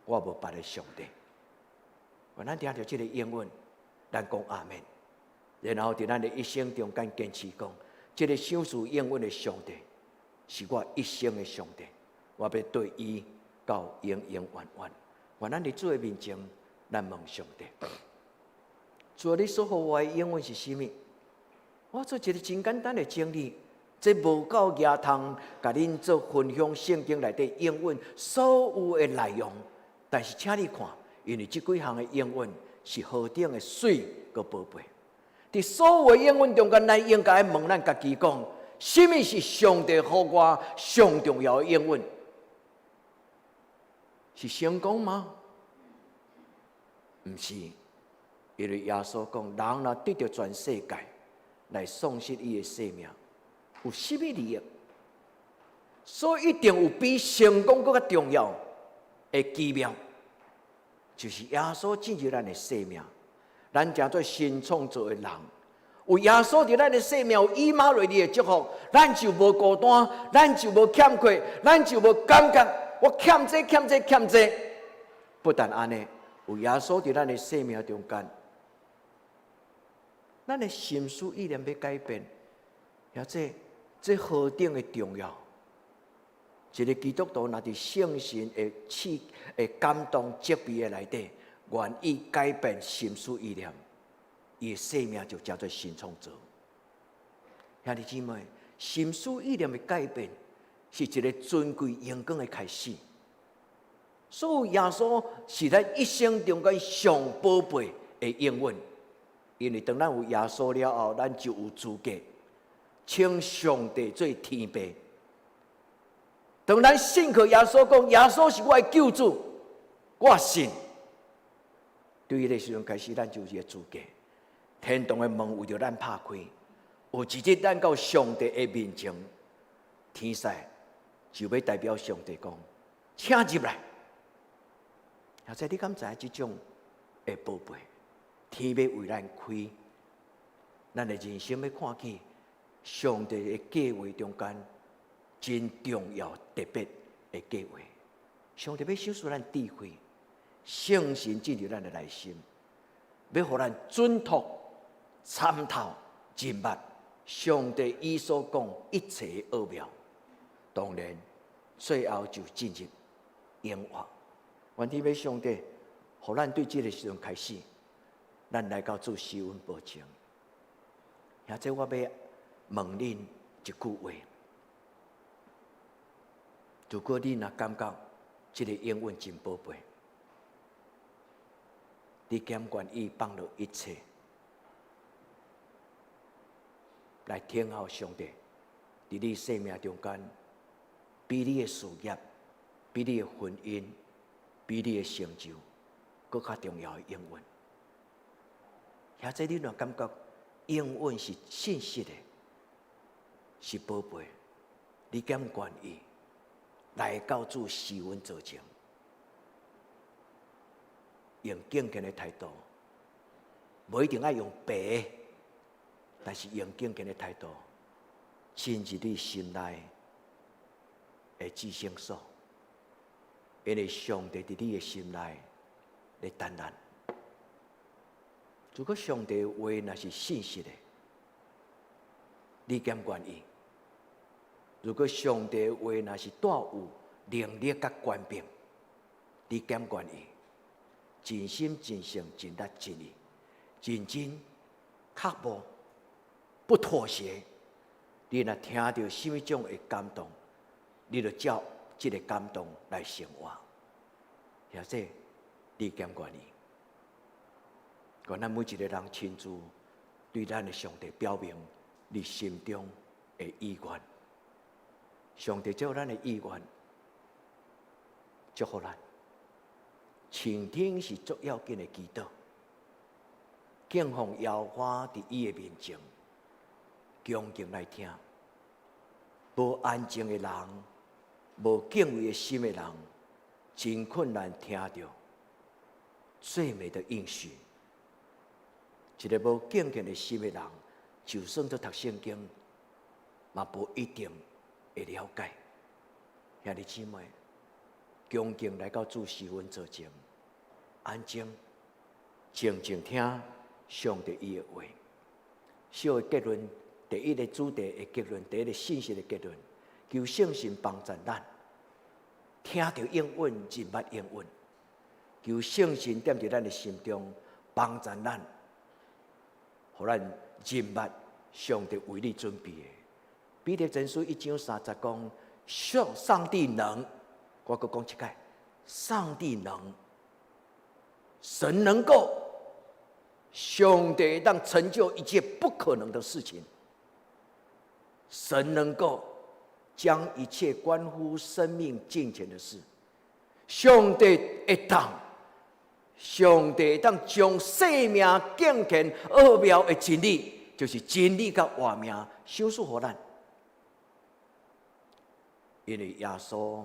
我無別的上帝。願咱聽著這个應允，咱講阿們。然後佇咱的一生中間堅持講，這个賞賜應允的上帝，是我一生的上帝，我欲綴伊到永永遠遠。願咱佇主的面前，咱問上帝：主啊，你所予我的應允是啥物？我做一个真簡單的整理，這無夠額通共恁做分享聖經內底應允所有的內容。但是，請你看，因為這幾項的應允是何等的媠閣寶貝。佇所有的應允中間，咱應該問咱家己講：啥物是上帝予我上重要的應允？是成功嗎？毋是，因為耶穌講：人若得著全世界，來喪失伊的性命，有啥物利益？所以一定有比成功閣較重要的奇妙，就是耶穌進入咱的生命，咱成做新創造的人。有耶穌佇咱的生命，有以馬內利的祝福，咱就無孤單，咱就無欠缺，咱就無感覺我欠這欠這欠這。不但按呢，有耶穌佇咱的生命中間，咱的心思意念欲改變，或者這何等的重要！一个基督徒若佇聖神的刺的感動責備的內底，願意改變心思意念，伊的生命就成做新創造。兄弟姊妹，心思意念的改變是一个尊貴榮光的開始。所以耶穌是咱一生中間上寶貝的應允，因為當咱有耶穌了後，咱就有資格稱上帝做天父。當咱信靠耶穌，講耶穌是我的救主，我信。對彼个時陣開始，咱就有這個資格。天堂的門為著咱拍開，有一日咱到上帝的面前，天使就欲代表上帝講，請入來。或者你敢知影這種的寶貝，天欲為咱開，咱的人生欲看見上帝的計劃中間真重要特別的計劃。上帝欲賞賜咱智慧，聖神進入咱的內心，欲予咱準確參透認捌上帝伊所講一切的奧妙。當然，最後就進入永活。願天父上帝，予咱對這个時陣開始，咱來到主施恩寶前。現在我欲問恁一句話：如果你若感覺這个應允真寶貝，你敢願意放落一切來聽候上帝？佇你生命中間，比你的事業，比你的婚姻，比你的成就，閣較重要的應允。或者你若感覺應允是信實的，是寶貝，你敢願意來到主施恩座前，用敬虔的態度，無一定愛用白，但是用敬虔的態度，進入你心內，的至聖所，因為上帝佇你的心內咧等咱。如果上帝話若是信實的，你敢願意？如果上帝話若是帶有能力佮權柄，你敢願意？盡心盡性盡力盡意，認真刻薄，不妥協。你若聽著啥物種的感動，你就照這个感動來生活。或者你敢願意？願咱每一个人親自對咱的上帝表明你心中的意願。上帝照咱的意願祝福咱。傾聽是足要緊的祈禱，敬奉耶和華佇伊的面前，恭敬來聽。無安靜的人，無敬畏的心的人，真困難聽著最美的應許。一个無敬虔的心的人，就算做讀聖經，嘛無一定會了解。兄弟姊妹，恭敬來到主施恩座前，安靜、靜靜聽上帝伊的話。小的結論，第一个主題的結論，第一个信息的結論，求聖神幫助咱，聽著應允，認捌應允。求聖神踮佇咱的心中幫助咱，予咱認捌上帝為你準備的。彼得前書1章30節講，上帝能，我閣講一擺，上帝能，神能夠，上帝會當成就一切不可能的事情，神能夠將一切關乎生命敬虔的事，上帝會當，上帝會當將生命敬虔奧妙的真理，就是真理佮活命，賞賜予咱。因為耶穌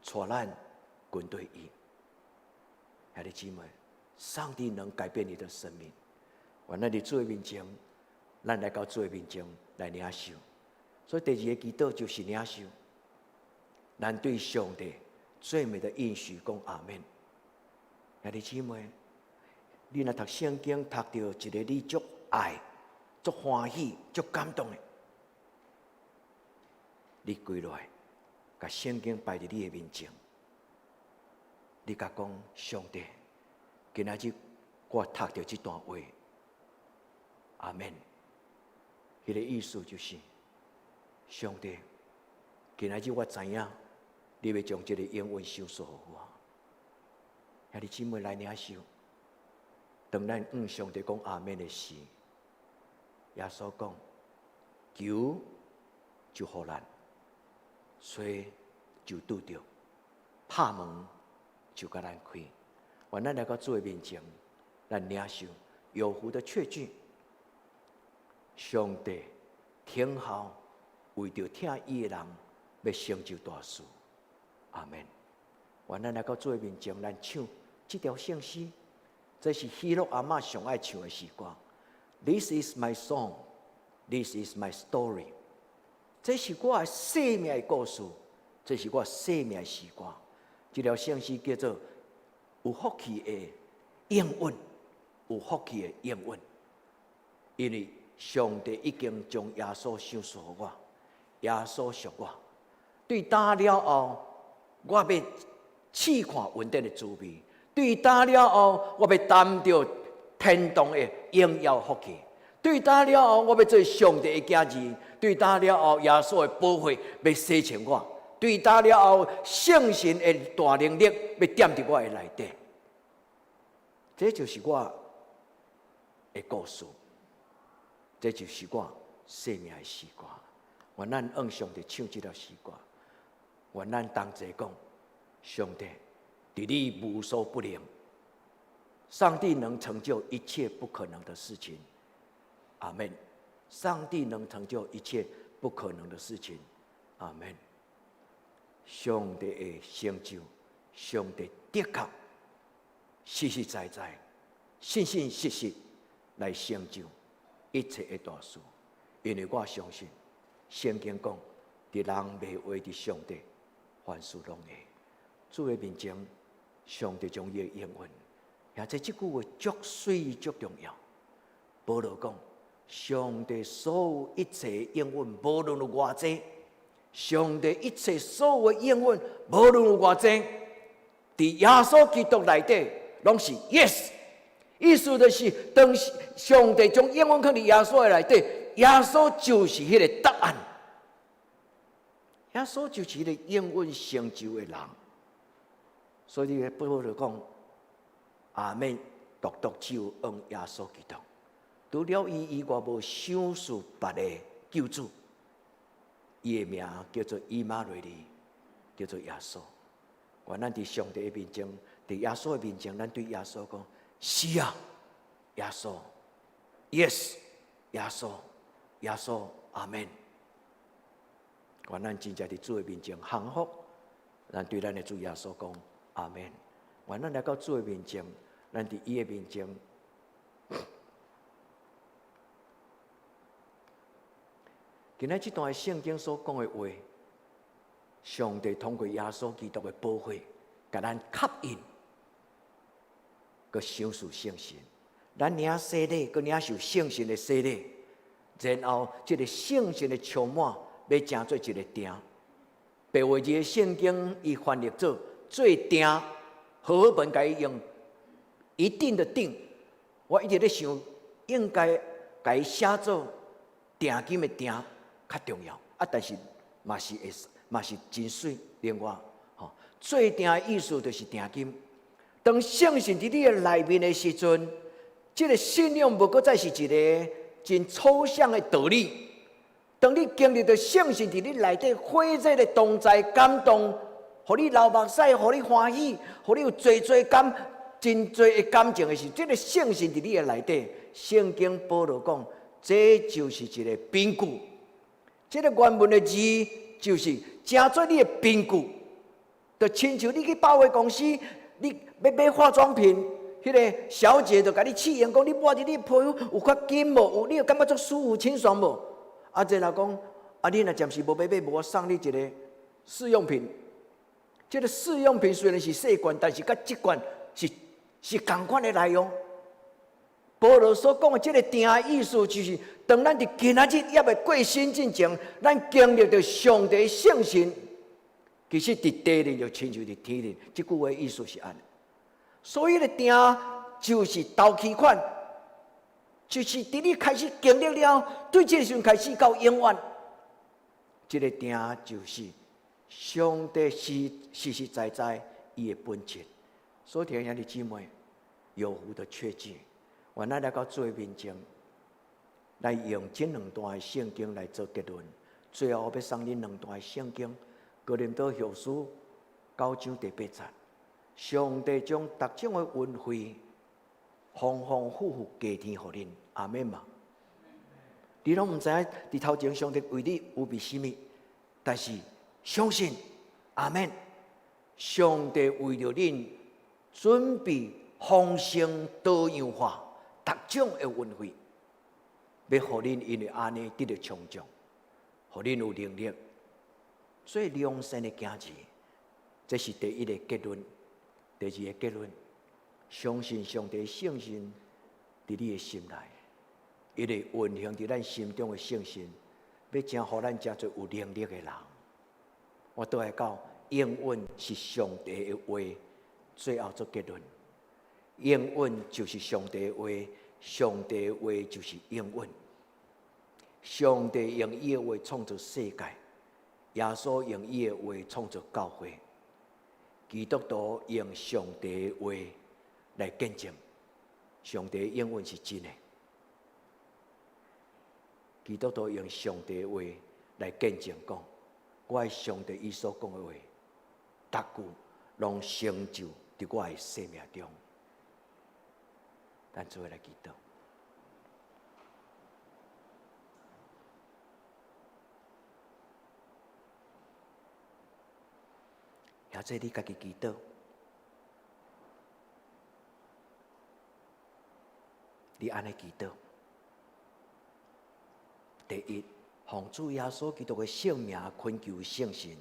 帶咱跟對伊，兄弟姊妹，上帝能改變你的生命。願咱佇主的面前，咱來到主的面前來領受。所以第二个祈禱就是領受。咱對上帝最美的應許講阿們。兄弟姊妹，你若讀聖經讀著一个你足愛、足歡喜、足感動的，你跪落來，共聖經擺佇你的面前，你共講上帝，今仔日我讀著這段話，阿們。彼个意思就是，上帝，今仔日我知影，你欲將這个應允賞賜予我。兄弟姊妹來領受，當咱向上帝講阿們的時，耶穌講，求就予咱，揣就拄著，拍門就共咱開。願咱來到主的面前，咱領受有福的確據。上帝聽候為著疼伊的人，欲成就大事。阿們。願咱來到主的面前，咱唱這條聖詩，這是喜樂阿嬤上愛唱的詩歌。This is my song, this is my story。這是我的生命的故事，這是我生命的詩歌。這條聖詩叫做有福氣的應允，有福氣的應允。因為上帝已經將耶穌賞賜予我，耶穌贖我。對今了後，我欲試看恩典的滋味；對今了後，我欲擔著天堂的榮耀福氣；對今了後，我欲做上帝的囝兒；對今了後，耶穌的寶血欲洗淨我；對今了後，聖神的大能力欲踮佇我的內底。這就是我的故事，這就是我生命的詩歌。願咱向上帝唱這條詩歌，願咱同齊講：上帝，佇你無所不能，上帝能成就一切不可能的事情。阿們。上帝能成就一切不可能的事情。阿們。上帝會成就，上帝的確實實在在、信信實實來成就一切的大事。因為我相信聖經講，佇人袂話佇上帝。凡事攏會。主的面前，上帝將伊的應允，而且這句話足媠足重要。保羅講，上帝所有一切應允，無論有偌濟，上帝一切所有的應允，無論有偌濟，佇耶穌基督內底，攏是 yes。意思就是，當上帝將應允囥佇耶穌的內底，耶穌就是彼个答案。耶穌就是彼个應允成就的人。所以，保羅講，阿們，獨獨只有用耶穌基督。除了伊以外，無賞賜別个救主。伊的名叫做以馬內利，叫做耶穌。願咱佇上帝的面前，佇耶穌的面前，咱對耶穌講：是啊，耶穌，Yes，耶穌，耶穌，阿們。願咱真正佇主的面前降服，咱對咱的主耶穌講：阿們。願咱來到主的面前，咱佇伊的面前。今仔這段聖經所講的話，上帝通過耶穌基督的寶血，共咱吸引，閣賞賜聖神。咱領洗禮，閣領受聖神的洗禮，然後這个聖神的充滿，欲成做一个定。白話字的聖經，伊翻譯做做定，和合本共伊用一定的定。我一直咧想，應該共伊寫做定金的定較重要。啊，但是嘛是會，嘛是真媠。另外，吼，做定的意思就是定金。當聖神佇你的內面的時陣，這个信仰無閣再是一个真抽象的道理。當你經歷著聖神佇你內底火熱的同在感動，予你流目屎，予你歡喜，予你有濟濟感，真濟的感情的時，這个聖神佇你的內底，聖經保羅講，這就是一个憑據。這个原文的字就是成做你的憑據，就親像你去百貨公司，你欲買化妝品，彼个小姐就共你試用，講你抹佇你皮膚有較緊無？有你有感覺足舒服清爽無？啊，這若講，啊，你若暫時無欲買，無我送你一个試用品。這个試用品雖然是細罐，但是佮這罐是仝款的內容。保羅所講的這个定的意思，就是當咱佇今仔日猶未過身進前，咱經歷著上帝聖神，其實佇地靈就親像佇天靈，這句話意思是按呢。所以个定就是頭期款，就是佇你開始經歷了，對這个時陣開始到永遠，這个定就是上帝是實實在在伊的本質。所以，兄弟姊妹，有福的確據，願咱來到主的面前，來用這兩段的聖經來做結論。最後，欲送恁兩段的聖經，哥林多後書九章第八節，上帝將逐種的恩惠豐豐富富加添予恁，阿們嘛？你攏毋知影佇頭前上帝為你預備啥物，但是相信，阿們，上帝為著恁準備豐盛多樣化逐種的恩惠，欲予恁因為按呢得著充足，予恁有能力做良善的囝兒。這是第一个結論。第二个結論，相信上帝聖神佇你的心內，伊會運行佇咱心中的聖神，欲成予咱成做有能力的人。我倒來講，應允是上帝的話，最後做結論。應允就是上帝的話，上帝的話就是應允。上帝用伊的話創造世界，耶穌用伊的話創造教會，基督徒用上帝的話來見證，上帝的應允是真的。基督徒用上帝的話來見證，講我的上帝伊所講的話，逐句攏成就佇我的生命中。咱做伙來祈禱。或者你家己祈禱，你按呢祈禱。第一，奉主耶穌基督的聖名懇求聖神，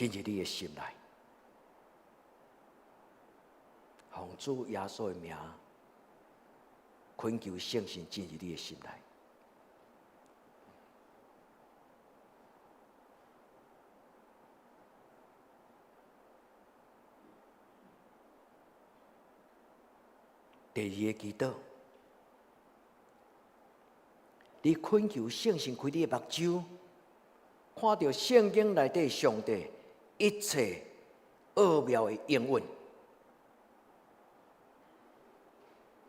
進入你的心內，奉主耶穌的名，懇求聖神進入你的心內。第二個祈禱，你懇求聖神開你的目睭，看著聖經內底上帝一切奧妙的應允。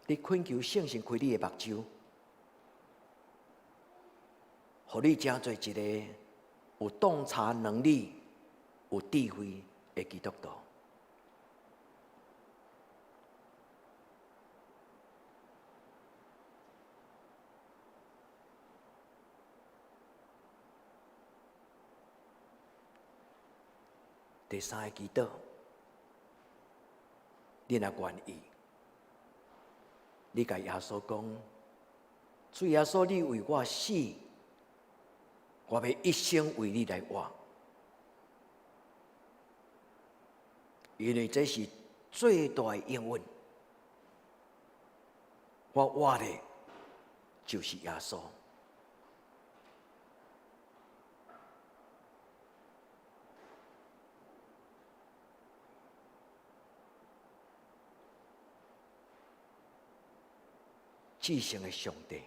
你懇求聖神開你的目睭，予你成做一個有洞察能力、有智慧的基督徒。第三个祈禱，你若願意，你共耶穌講：主耶穌，你為我死，我欲一生為你來活，因為這是最大的應允。我活的，就是耶穌。至聖的上帝，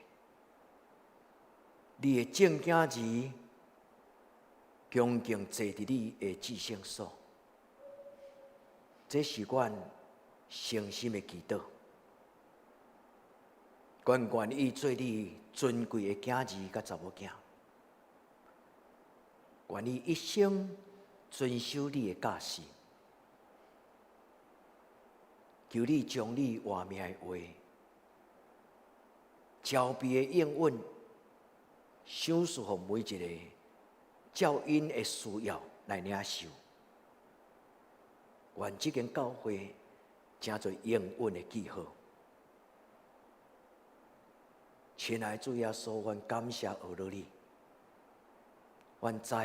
你的正囝兒恭敬坐佇你的至聖所，這是阮誠心的祈禱。阮願意做你尊貴的囝兒佮查某囝，願意一生遵守你的教示，求你將你活命的話，慈悲的應允，賞賜予每一個照𪜶的需要來領受。願這間教會成做應允的記號。親愛的主耶穌，阮感謝阿羅你，阮知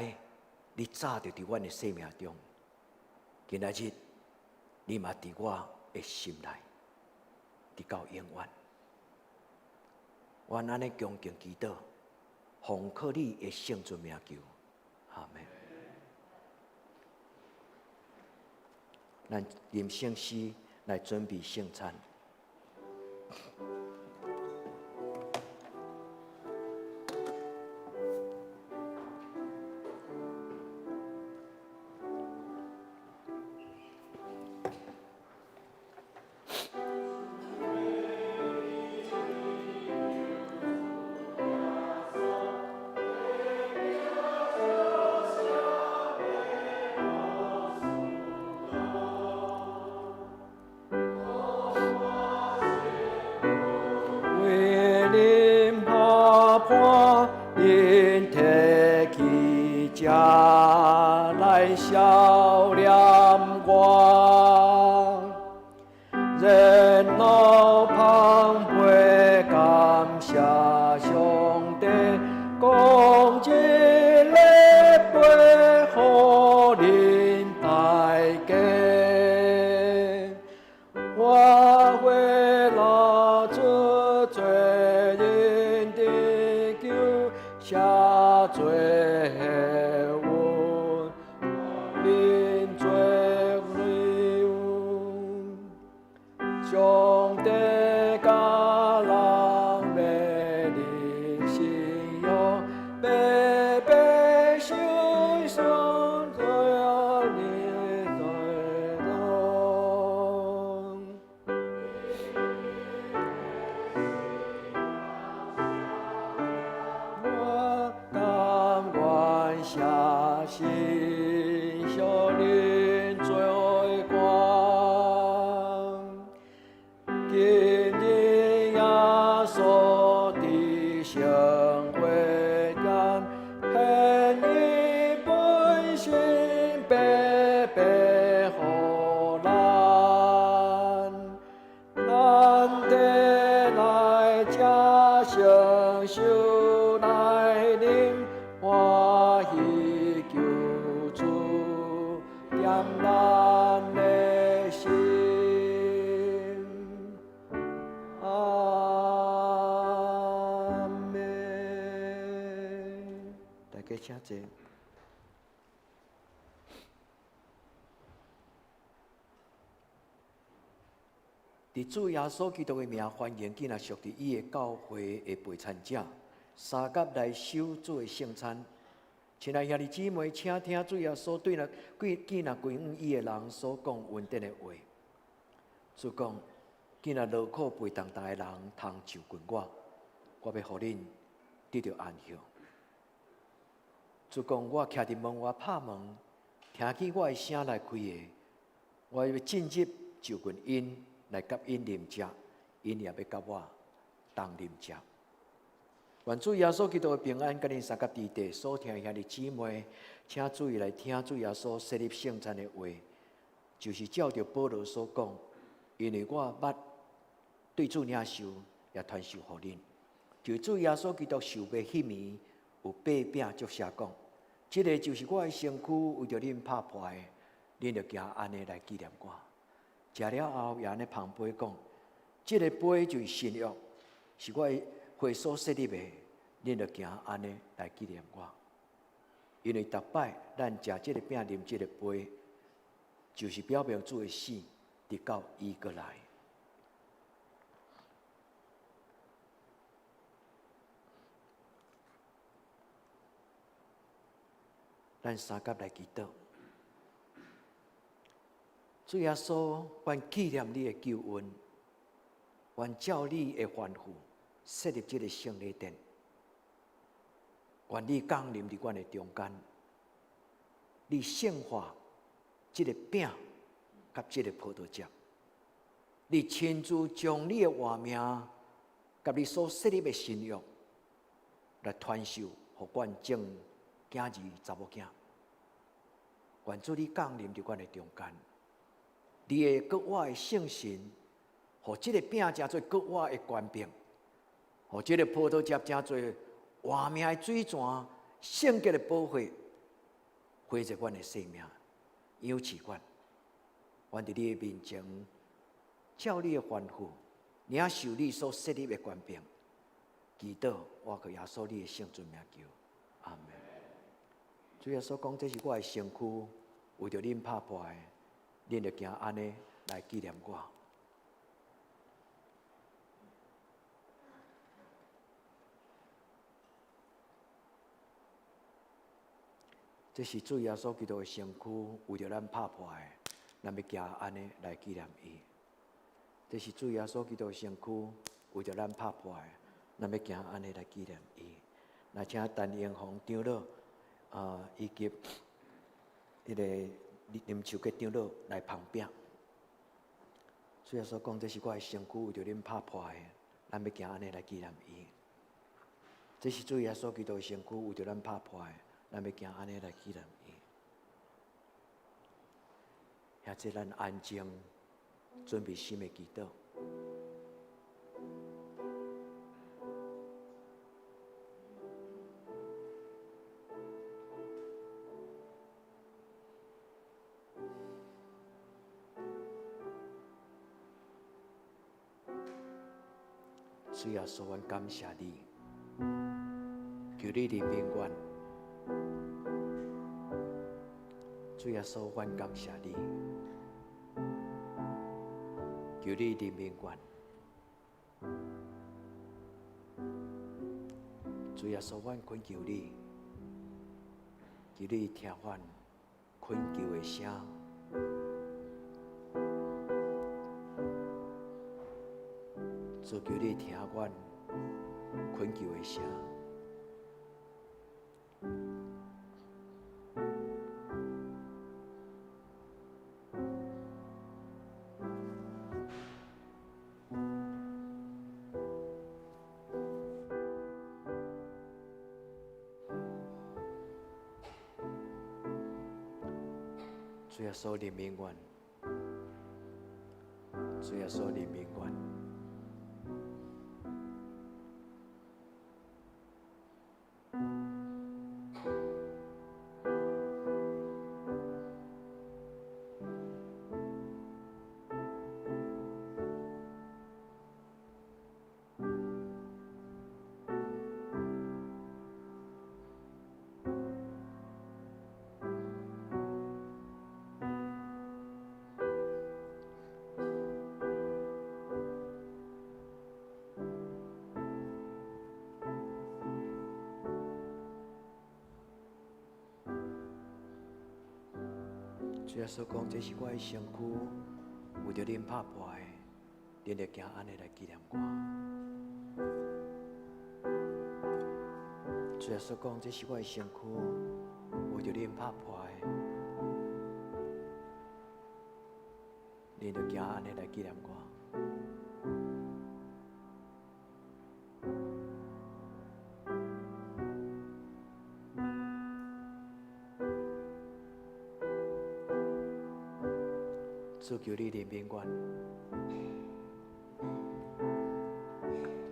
你早就佇阮的生命中，今仔日你嘛佇我的心內，直到永遠。阮按呢恭敬祈禱，奉靠你的聖尊名求，阿們。咱吟聖詩來準備聖餐。受來領歡喜救主。家請坐。佇主耶穌基督的名，歡迎囝仔屬佇伊的教會的陪餐者，相佮來守主的聖餐。親愛兄弟姊妹，請聽主耶穌對那歸囝仔歸向伊的人所講恩典的話。主講：囝仔勞苦背重擔的人，通就近我，我欲予恁得著安歇。主講：我徛佇門外拍門，聽見我的聲來開的，我欲進入就近𪜶，來佮𪜶啉食，𪜶也欲佮我同啉食。願主耶穌基督的平安，佮恁相佮佇地所聽兄弟姊妹，請注意來聽主耶穌設立聖餐的話，就是照著保羅所講，因為我捌對主領受，也傳授予恁，就主耶穌基督受賣彼暝，有擘餅祝謝講，這个就是我的身軀，為著恁拍破的，恁著行按呢來紀念我。食了後，也按呢捧杯講，這个杯就是新約，是我的血所設立的，恁著行按呢來紀念我。因為逐擺咱食這个餅、啉這个杯，就是表明主的死，直到伊閣來。咱相佮來祈禱，主耶穌，阮紀念你的救恩，阮照你的吩咐設立這个聖禮殿，願你降臨佇阮的中間，你聖化這个餅佮這个葡萄汁，你親自將你的活命佮你所設立的新約來傳授予阮眾囝兒查某囝。願主你降臨佇阮的中間，你的閣活的聖神，予這个餅成做閣活的權柄，予這个葡萄汁成做活命的水泉，聖潔的寶血，匯集阮的生命，養賜阮。阮佇你的面前，照你的吩咐，領受你所設立的權柄，祈禱我靠耶穌你的聖尊名求，阿們。主耶穌講：這是我的身軀，為著恁拍破的，恁著行按呢來紀念我。這是主耶穌基督的身軀，為著咱拍破的，咱欲行按呢來紀念伊。這是主耶穌基督的身軀，為著咱拍破的，咱欲行按呢來紀念伊。來請陳英宏長老啊，以及彼个林秋杰長老來捧餅。主耶穌講：這是我的身軀，為著恁拍破的，咱欲行按呢來紀念伊。這是主耶穌基督的身軀，為著咱拍破的，咱欲行按呢來紀念伊。現在咱安靜，準備心的祈禱。主耶穌，阮感謝你，求你憐憫阮。主耶穌，阮感謝你，求你憐憫阮。主耶穌，阮懇求你，求你聽阮懇求的聲。主求你聽阮懇求的聲。主耶穌憐憫阮，主耶穌憐憫阮。主耶穌講，這是我的身軀，為著恁拍破的，恁著行按呢來紀念我。主耶穌講，這是我的身軀，為著恁拍破的，恁著行按呢來紀念我。主求你憐憫阮，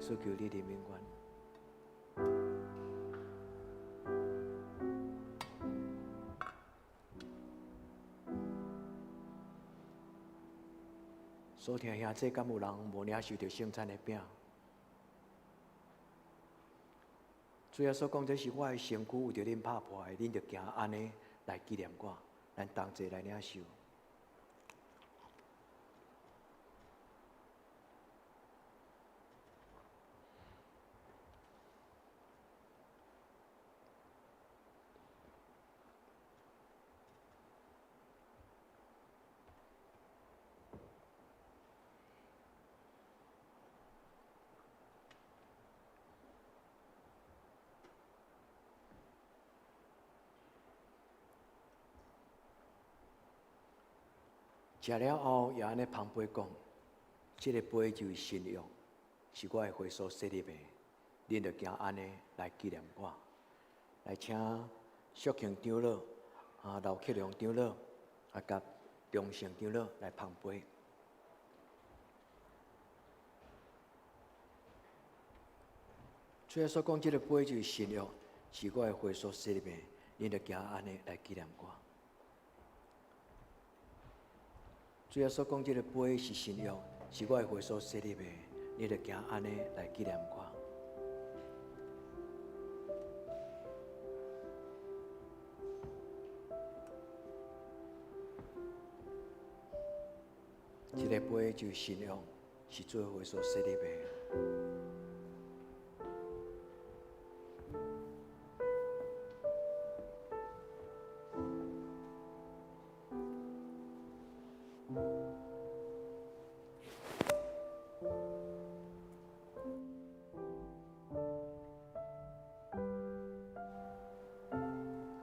主求你憐憫阮。所聽兄弟，敢有人無領受著聖餐的餅？主耶穌講，這是我的身軀，為著恁拍破的，恁著行按呢來紀念我。咱同齊來領受。食了後，也按呢捧杯講：這个杯就是新約，是我的血所設立的，恁著行按呢來紀念我。來請淑慶長老、劉克良長老、佮中勝長老來捧杯。主耶穌講：這个杯就是新約，是我的血所設立的，恁著行按呢來紀念我。主耶穌講：這个杯是新約，是我的血所設立的，你著行按呢來紀念我。這个杯就是新約，是主的血所設立的。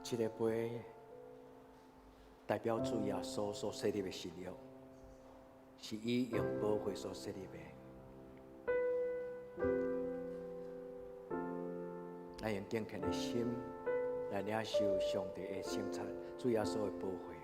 這个杯代表主耶穌所設立的新約，是伊用寶血所設立的。咱用敬虔的心來領受上帝的聖餐，主耶穌的寶血。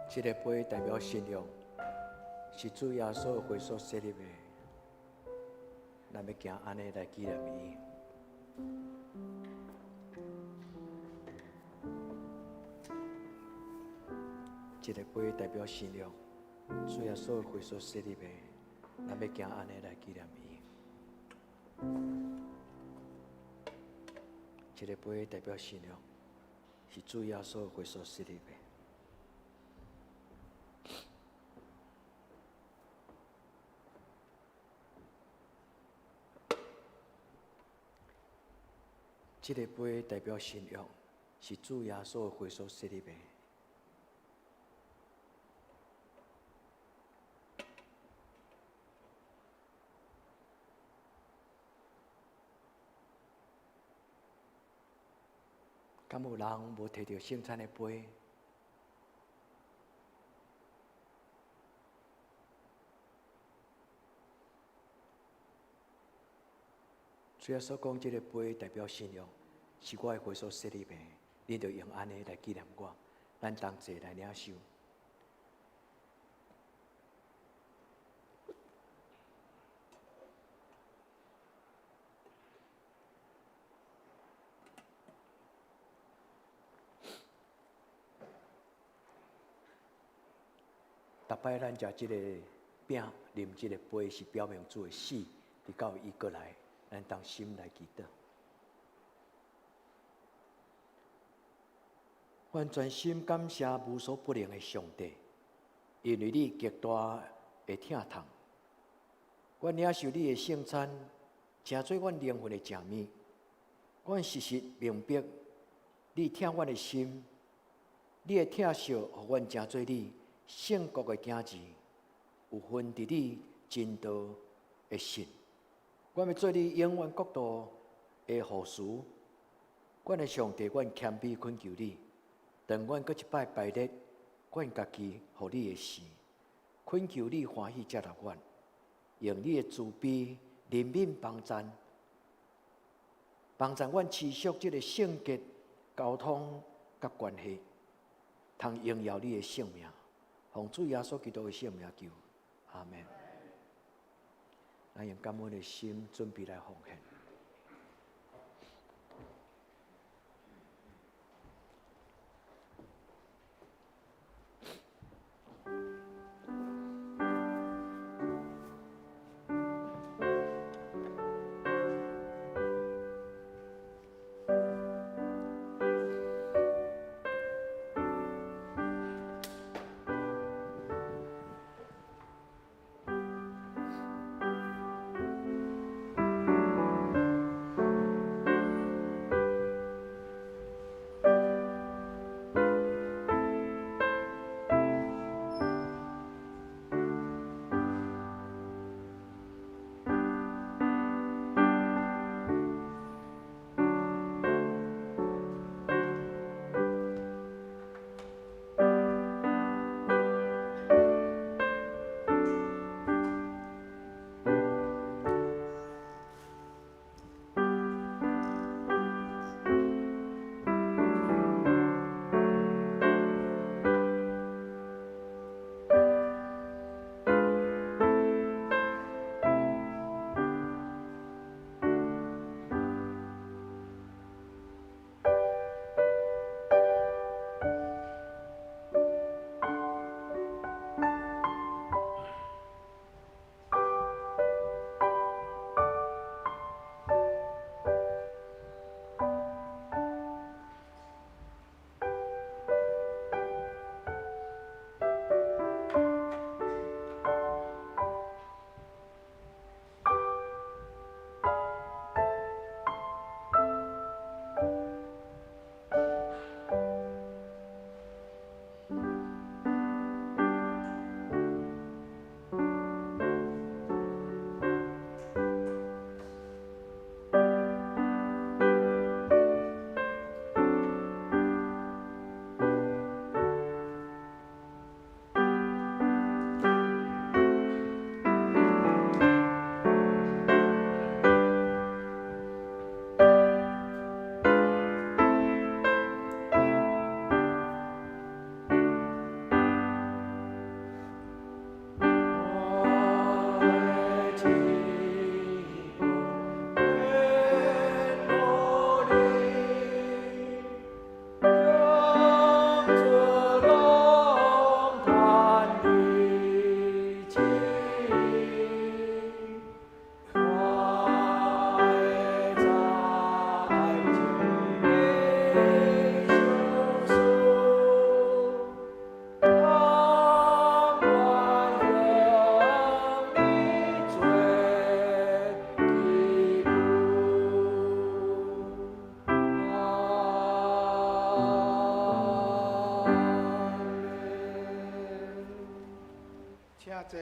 這个杯代表信仰，是主耶穌的血所設立的。咱欲行按呢來紀念伊。這个杯代表信仰，主耶穌的血所設立的。咱欲行按呢來紀念伊。這个杯代表信仰，是主耶穌的血所設立的。這个杯代表信仰，是主耶穌的血所設立的。敢有人無提著聖餐的杯？主耶穌講，這个杯代表信仰，是我的血所設立的，恁著用按呢來紀念我。咱同齊來領受。逐擺咱食這個餅、啉這個杯，是表明主的死，直到伊閣來，咱當心來祈禱。阮全心感謝無所不能的上帝，因為你極大的疼痛。阮領受你的聖餐，成做阮靈魂的食物。阮實實明白，你疼阮的心，你的疼惜，予阮成做你聖國的囝兒，有份佇你真道的信。阮欲做你永遠國度的後嗣。阮的上帝，阮謙卑懇求你，當阮閣一擺排列阮家己予你的時，懇求你歡喜接納阮，用你的慈悲憐憫幫贊，幫贊阮持續這个聖潔交通佮關係，通榮耀你的聖名，奉主耶穌基督的聖名求，阿們。咱用感恩的心準備來奉獻。請坐。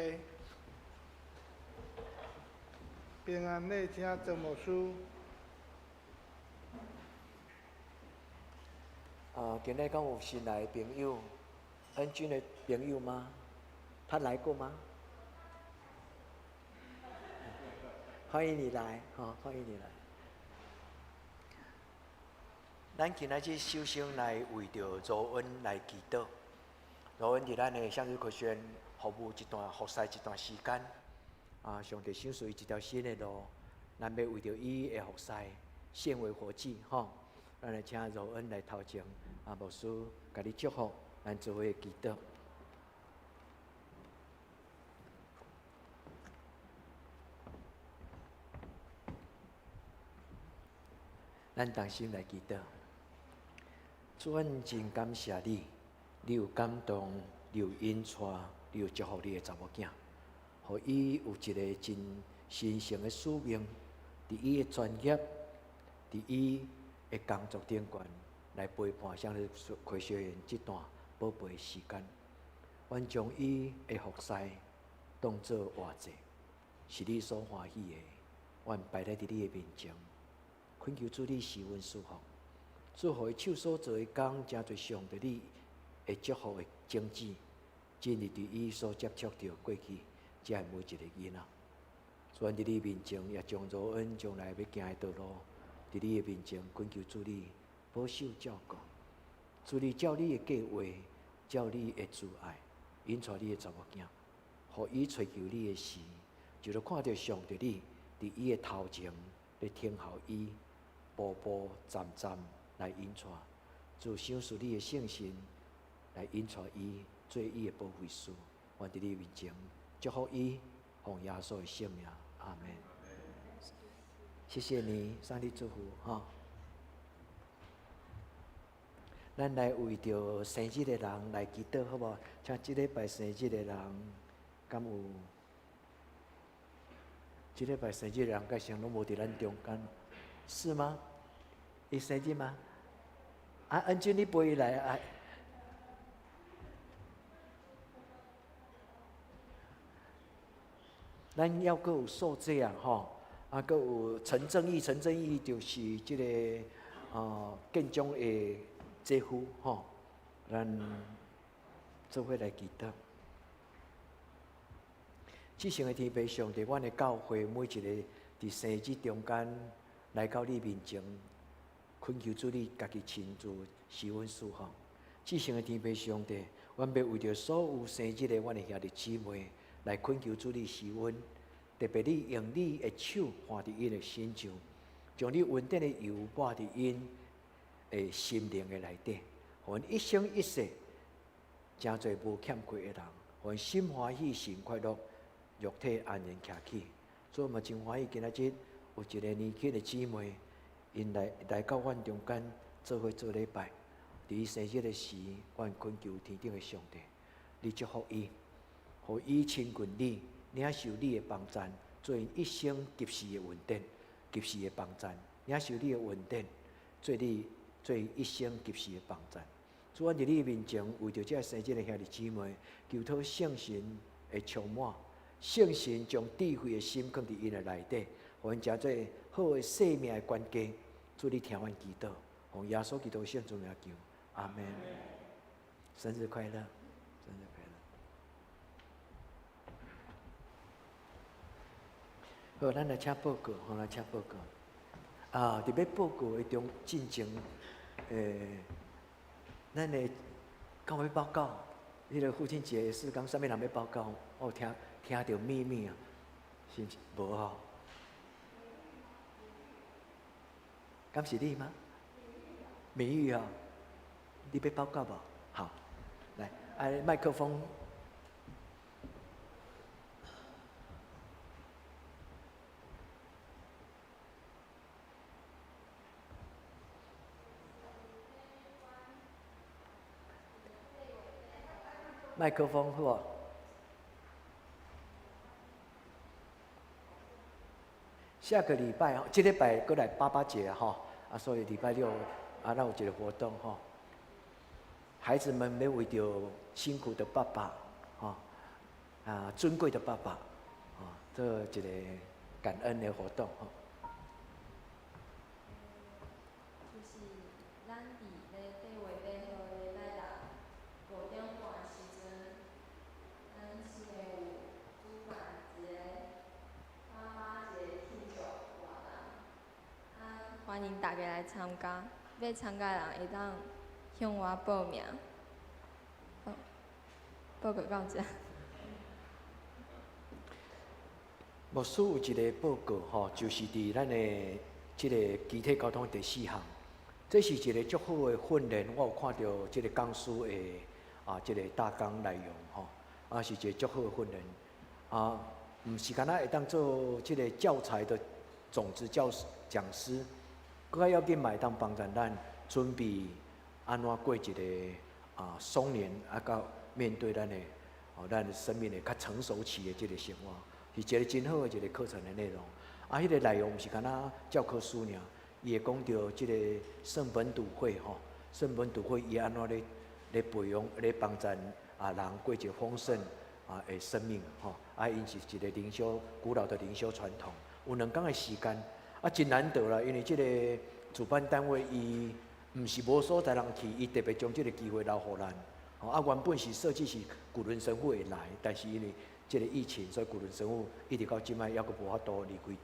平安禮，請莊牧師。啊，今日敢有新來的朋友，恩君的朋友嗎？他來過嗎？歡迎你來，哈，歡迎你來。咱今仔日首先來為著羅恩來祈禱。羅恩佇咱的向日葵學院服務一段服侍一段時間，啊，上帝賞賜伊一條新的路，咱欲為著伊的服侍獻為火祭，吼。咱來請羅恩來頭前，啊，牧師共你祝福，咱做伙祈禱。咱同心來祈禱。主，阮真感謝你，你有感動，你有引帶，你有祝福你的查某囝，予伊有一个真神聖的使命，佇伊的專業，佇伊的工作頂懸來陪伴啥物科學院這段寶貝的時間。阮將伊的服侍當做活祭，是你所歡喜的。阮擺佇你的面前，懇求主你施恩賜福，祝予伊手所做的工，誠濟上帝你的祝福的種子，進入佇伊所接觸著過去遮的每一个囡仔。主，阮佇你面前，也將羅恩將來欲行的道路，佇你的面前懇求主你保守照顧，主你照你的計劃，照你的慈愛，引帶你的查某囝，予伊揣求你的時，就著看著上帝你佇伊的頭前咧聽候伊，步步站站來引帶，主賞賜你的聖神來引帶伊做伊的保惠師，阮佇你面前祝福伊，奉耶穌的聖名，阿門。謝謝你，上帝祝福哈。咱來為著生日的人來祈禱，好無？請這禮拜生日的人，敢有？這禮拜生日的人，該啥攏無佇咱中間，是嗎？伊生日嗎？啊，恩君，你陪伊來啊！咱猶閣有素質啊，吼！啊，閣有陳正義，陳正義就是這个建中的姐夫，吼！咱做伙來祈禱。至聖的天父上帝，阮的教會每一个佇生日中間來到你面前，懇求主你家己親自施恩賜福。至聖的天父上帝，阮欲為著所有生日的阮的兄弟姊妹來懇求主你施恩，特別你用你的手按佇𪜶的身上，將你恩典的油抹佇𪜶的心靈的內底，予𪜶一生一世成做無欠虧的人，予𪜶心歡喜、神快樂，肉體安然徛起。主嘛真歡喜，今仔日有一个年輕的姊妹，𪜶來來到阮中間做伙做禮拜。佇伊生日的時，阮懇求天頂的上帝，你祝福伊，予伊親近你，領受你的幫贊，做𪜶一生及時的恩典，及時的幫贊，領受你的恩典，做你做一生及時的幫贊。主，阮佇你面前，為著這生日的兄弟姊妹，求討聖神的充滿，聖神將智慧的心囥佇𪜶的內底，予𪜶成做好的生命的管家。主，你聽阮祈禱，奉耶穌基督聖名求，阿門。生日快樂，生日快樂。好，咱來請報告，好，來請報告。啊，佇欲報告的中進前，咱的敢有欲報告？彼个父親節是講啥物人欲報告？我有聽聽著秘密啊，是毋是？無吼？敢是你嗎？美玉啊，你欲報告無？好，來，啊，麥克風。麥克風好無？下個禮拜吼，這禮拜閣來爸爸節吼，啊，所以禮拜六啊，咱有一個活動吼。孩子們欲為著辛苦的爸爸，吼啊，尊貴的爸爸，啊，做一個感恩的活動吼。就是咱佇咧8月8號禮拜六5點半的時陣，咱是會有舉辦一個爸爸節慶祝活動，啊，歡迎大家來參加，欲參加的人會當向我報名。好，報告到遮。牧師有一個報告吼，就是佇咱的這个機體溝通第四項，這是一個足好的訓練。我有看著這個講師的啊，這個大綱內容吼，啊是一個足好的訓練。啊，毋是干焦會當做這個教材的種子教師講師，閣較要緊嘛會當幫助咱準備按怎過一个壯年啊，到面對咱的哦，咱生命的較成熟期的這个生活，是一个真好的一个課程的內容。啊，彼个內容毋是干焦教科書爾，伊會講著這个聖本篤會吼，聖本篤會伊按怎咧培養、咧幫助人過一个豐盛的生命吼。啊，𪜶是一个靈修古老的靈修傳統，有兩工的時間，啊，真難得啦，因為這个主辦單位伊毋是無所在人去，伊特別將這个機會留予咱。吼啊，原本是設計是古倫神父會來，但是因為這个疫情，所以古倫神父一直到這擺猶閣無法度離開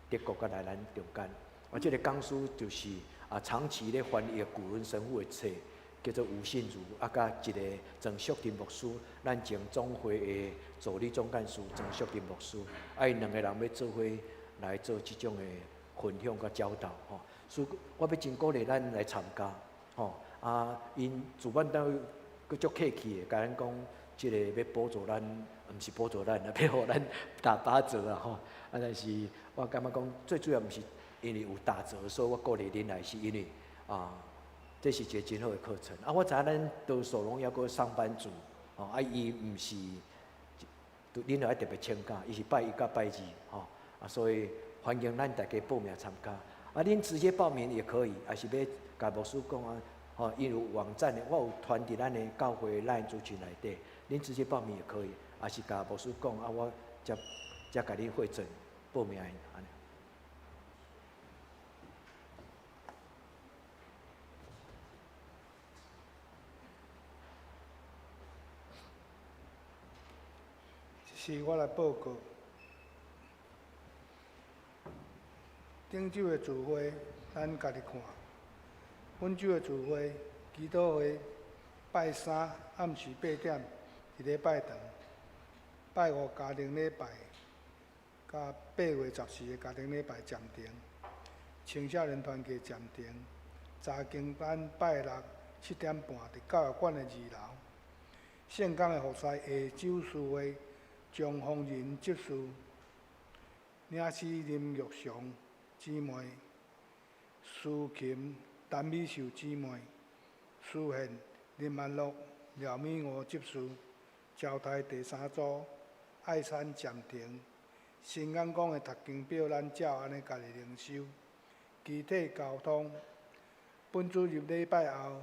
德國，閣來咱中間。啊，這个講師就是長期咧翻譯古倫神父的冊，叫做吳信如，啊，佮一个曾淑婷牧師，咱前總會的助理總幹事曾淑婷牧師，啊，𪜶兩个人欲做伙來做這種的分享佮教導吼。所以我欲真鼓勵咱來參加吼。啊，𪜶主辦單位閣足客氣的，共咱講，這个欲補助咱，毋是補助咱，啊，欲予咱打八折啊吼。啊，但是我感覺講，最主要毋是因為有打折，所以我鼓勵恁來，是因為啊，這是一个真好的課程。啊，我知影咱多數攏猶閣上班族，吼，啊，伊毋是，恁著愛特別請假，伊是拜一佮拜二，吼，啊，所以歡迎咱大家報名參加。啊，恁直接報名也可以，抑是欲共牧師講啊，吼，伊有網站的，我有傳佇咱的教會 LINE 族群內底，恁直接報名也可以，抑是共牧師講啊，我才共恁匯整報名按呢。是我來報告。頂週的聚會，咱家己看。本週的聚會，祈禱會，拜三暗時八點，佇禮拜堂；拜五家庭禮拜，佮8月14的家庭禮拜暫停。青少年團契暫停。查經班拜六7點半佇教育館的二樓。聖工的服事下晝聚會，張宏仁執事，領詩林玉祥姊妹，司琴陳美秀姊妹，司獻林安樂、廖美娥執事，招待第三組愛山暫停，新眼光的讀經表，咱照按呢家己靈修，肢體交通。本主日禮拜後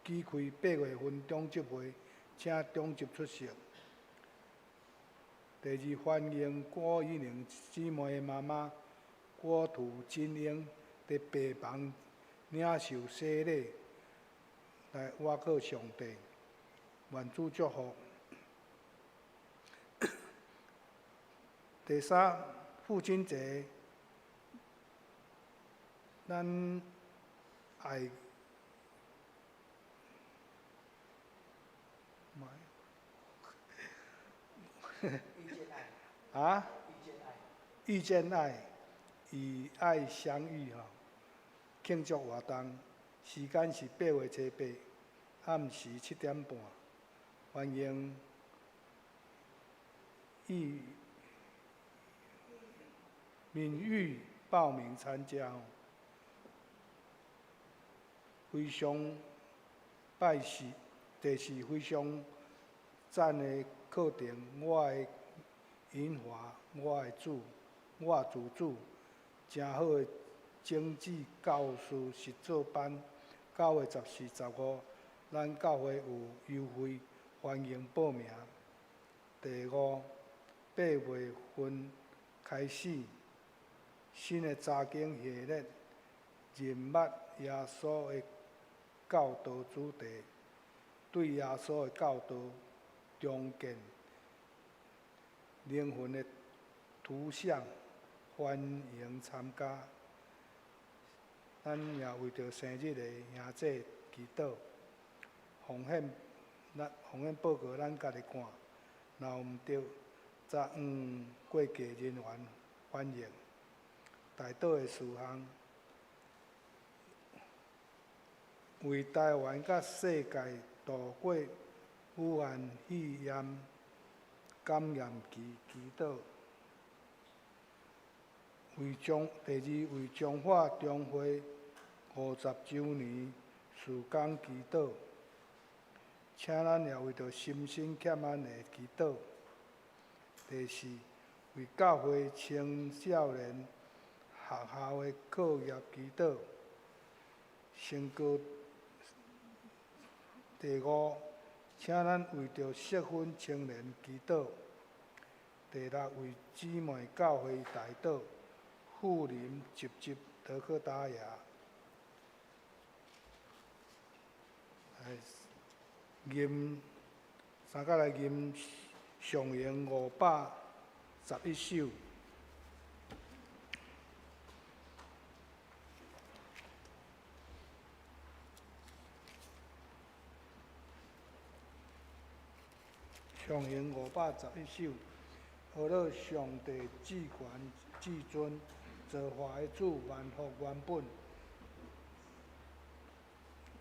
舉開八月份長執會，請長執出席。第二，歡迎郭一玲姊妹的媽媽郭涂金英佇病房領受洗禮，來倚靠上帝，願主祝福。第三，父親節，咱愛。啊？遇見愛，與愛相遇吼，慶祝活動時間是8月初八暗時7點半，歡迎意敏玉報名參加。非常拜四，第四非常讚的課程，我的引華，我的主，我自主，誠好的種子教師實作班，9月14、15，咱教會有優惠，歡迎報名。第五，8月份開始，新的查經系列，認捌耶穌的教導主題，對耶穌的教導重建靈魂的圖像，歡迎參加。咱也為著生日的兄姊祈禱，奉獻咱奉獻報告咱家己看，若有毋對，則會計人員反映。代禱的事項，為台灣佮世界度過武漢肺炎感染期祈禱。為彰第二，為彰化中會50周年事工祈祷。请咱也为著心身欠安的祈祷。第四，为教会青少年学校的课业祈祷。圣歌第五，请咱为著适婚青年祈祷。第六，为姊妹教会代祷，富林集集德克达雅。吟，三角来吟上行511首。上行511首，学乐上帝至悬至尊，造化的主，万福原本，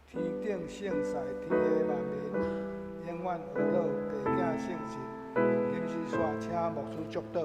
天顶圣赛天的万民，永远学乐地囝圣神。金丝线，请牧师祝祷。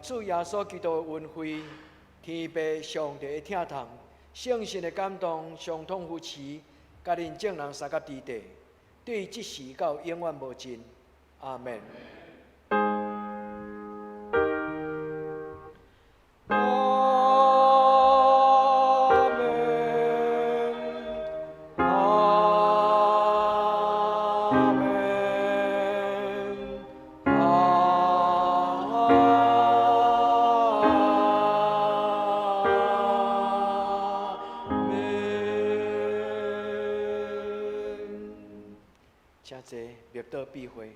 主耶稣基督的恩惠，天父上帝的疼痛，圣神的感动，相通扶持，佮恁众人相佮伫地，对这时到永远无尽。阿们。请坐，默祷闭会。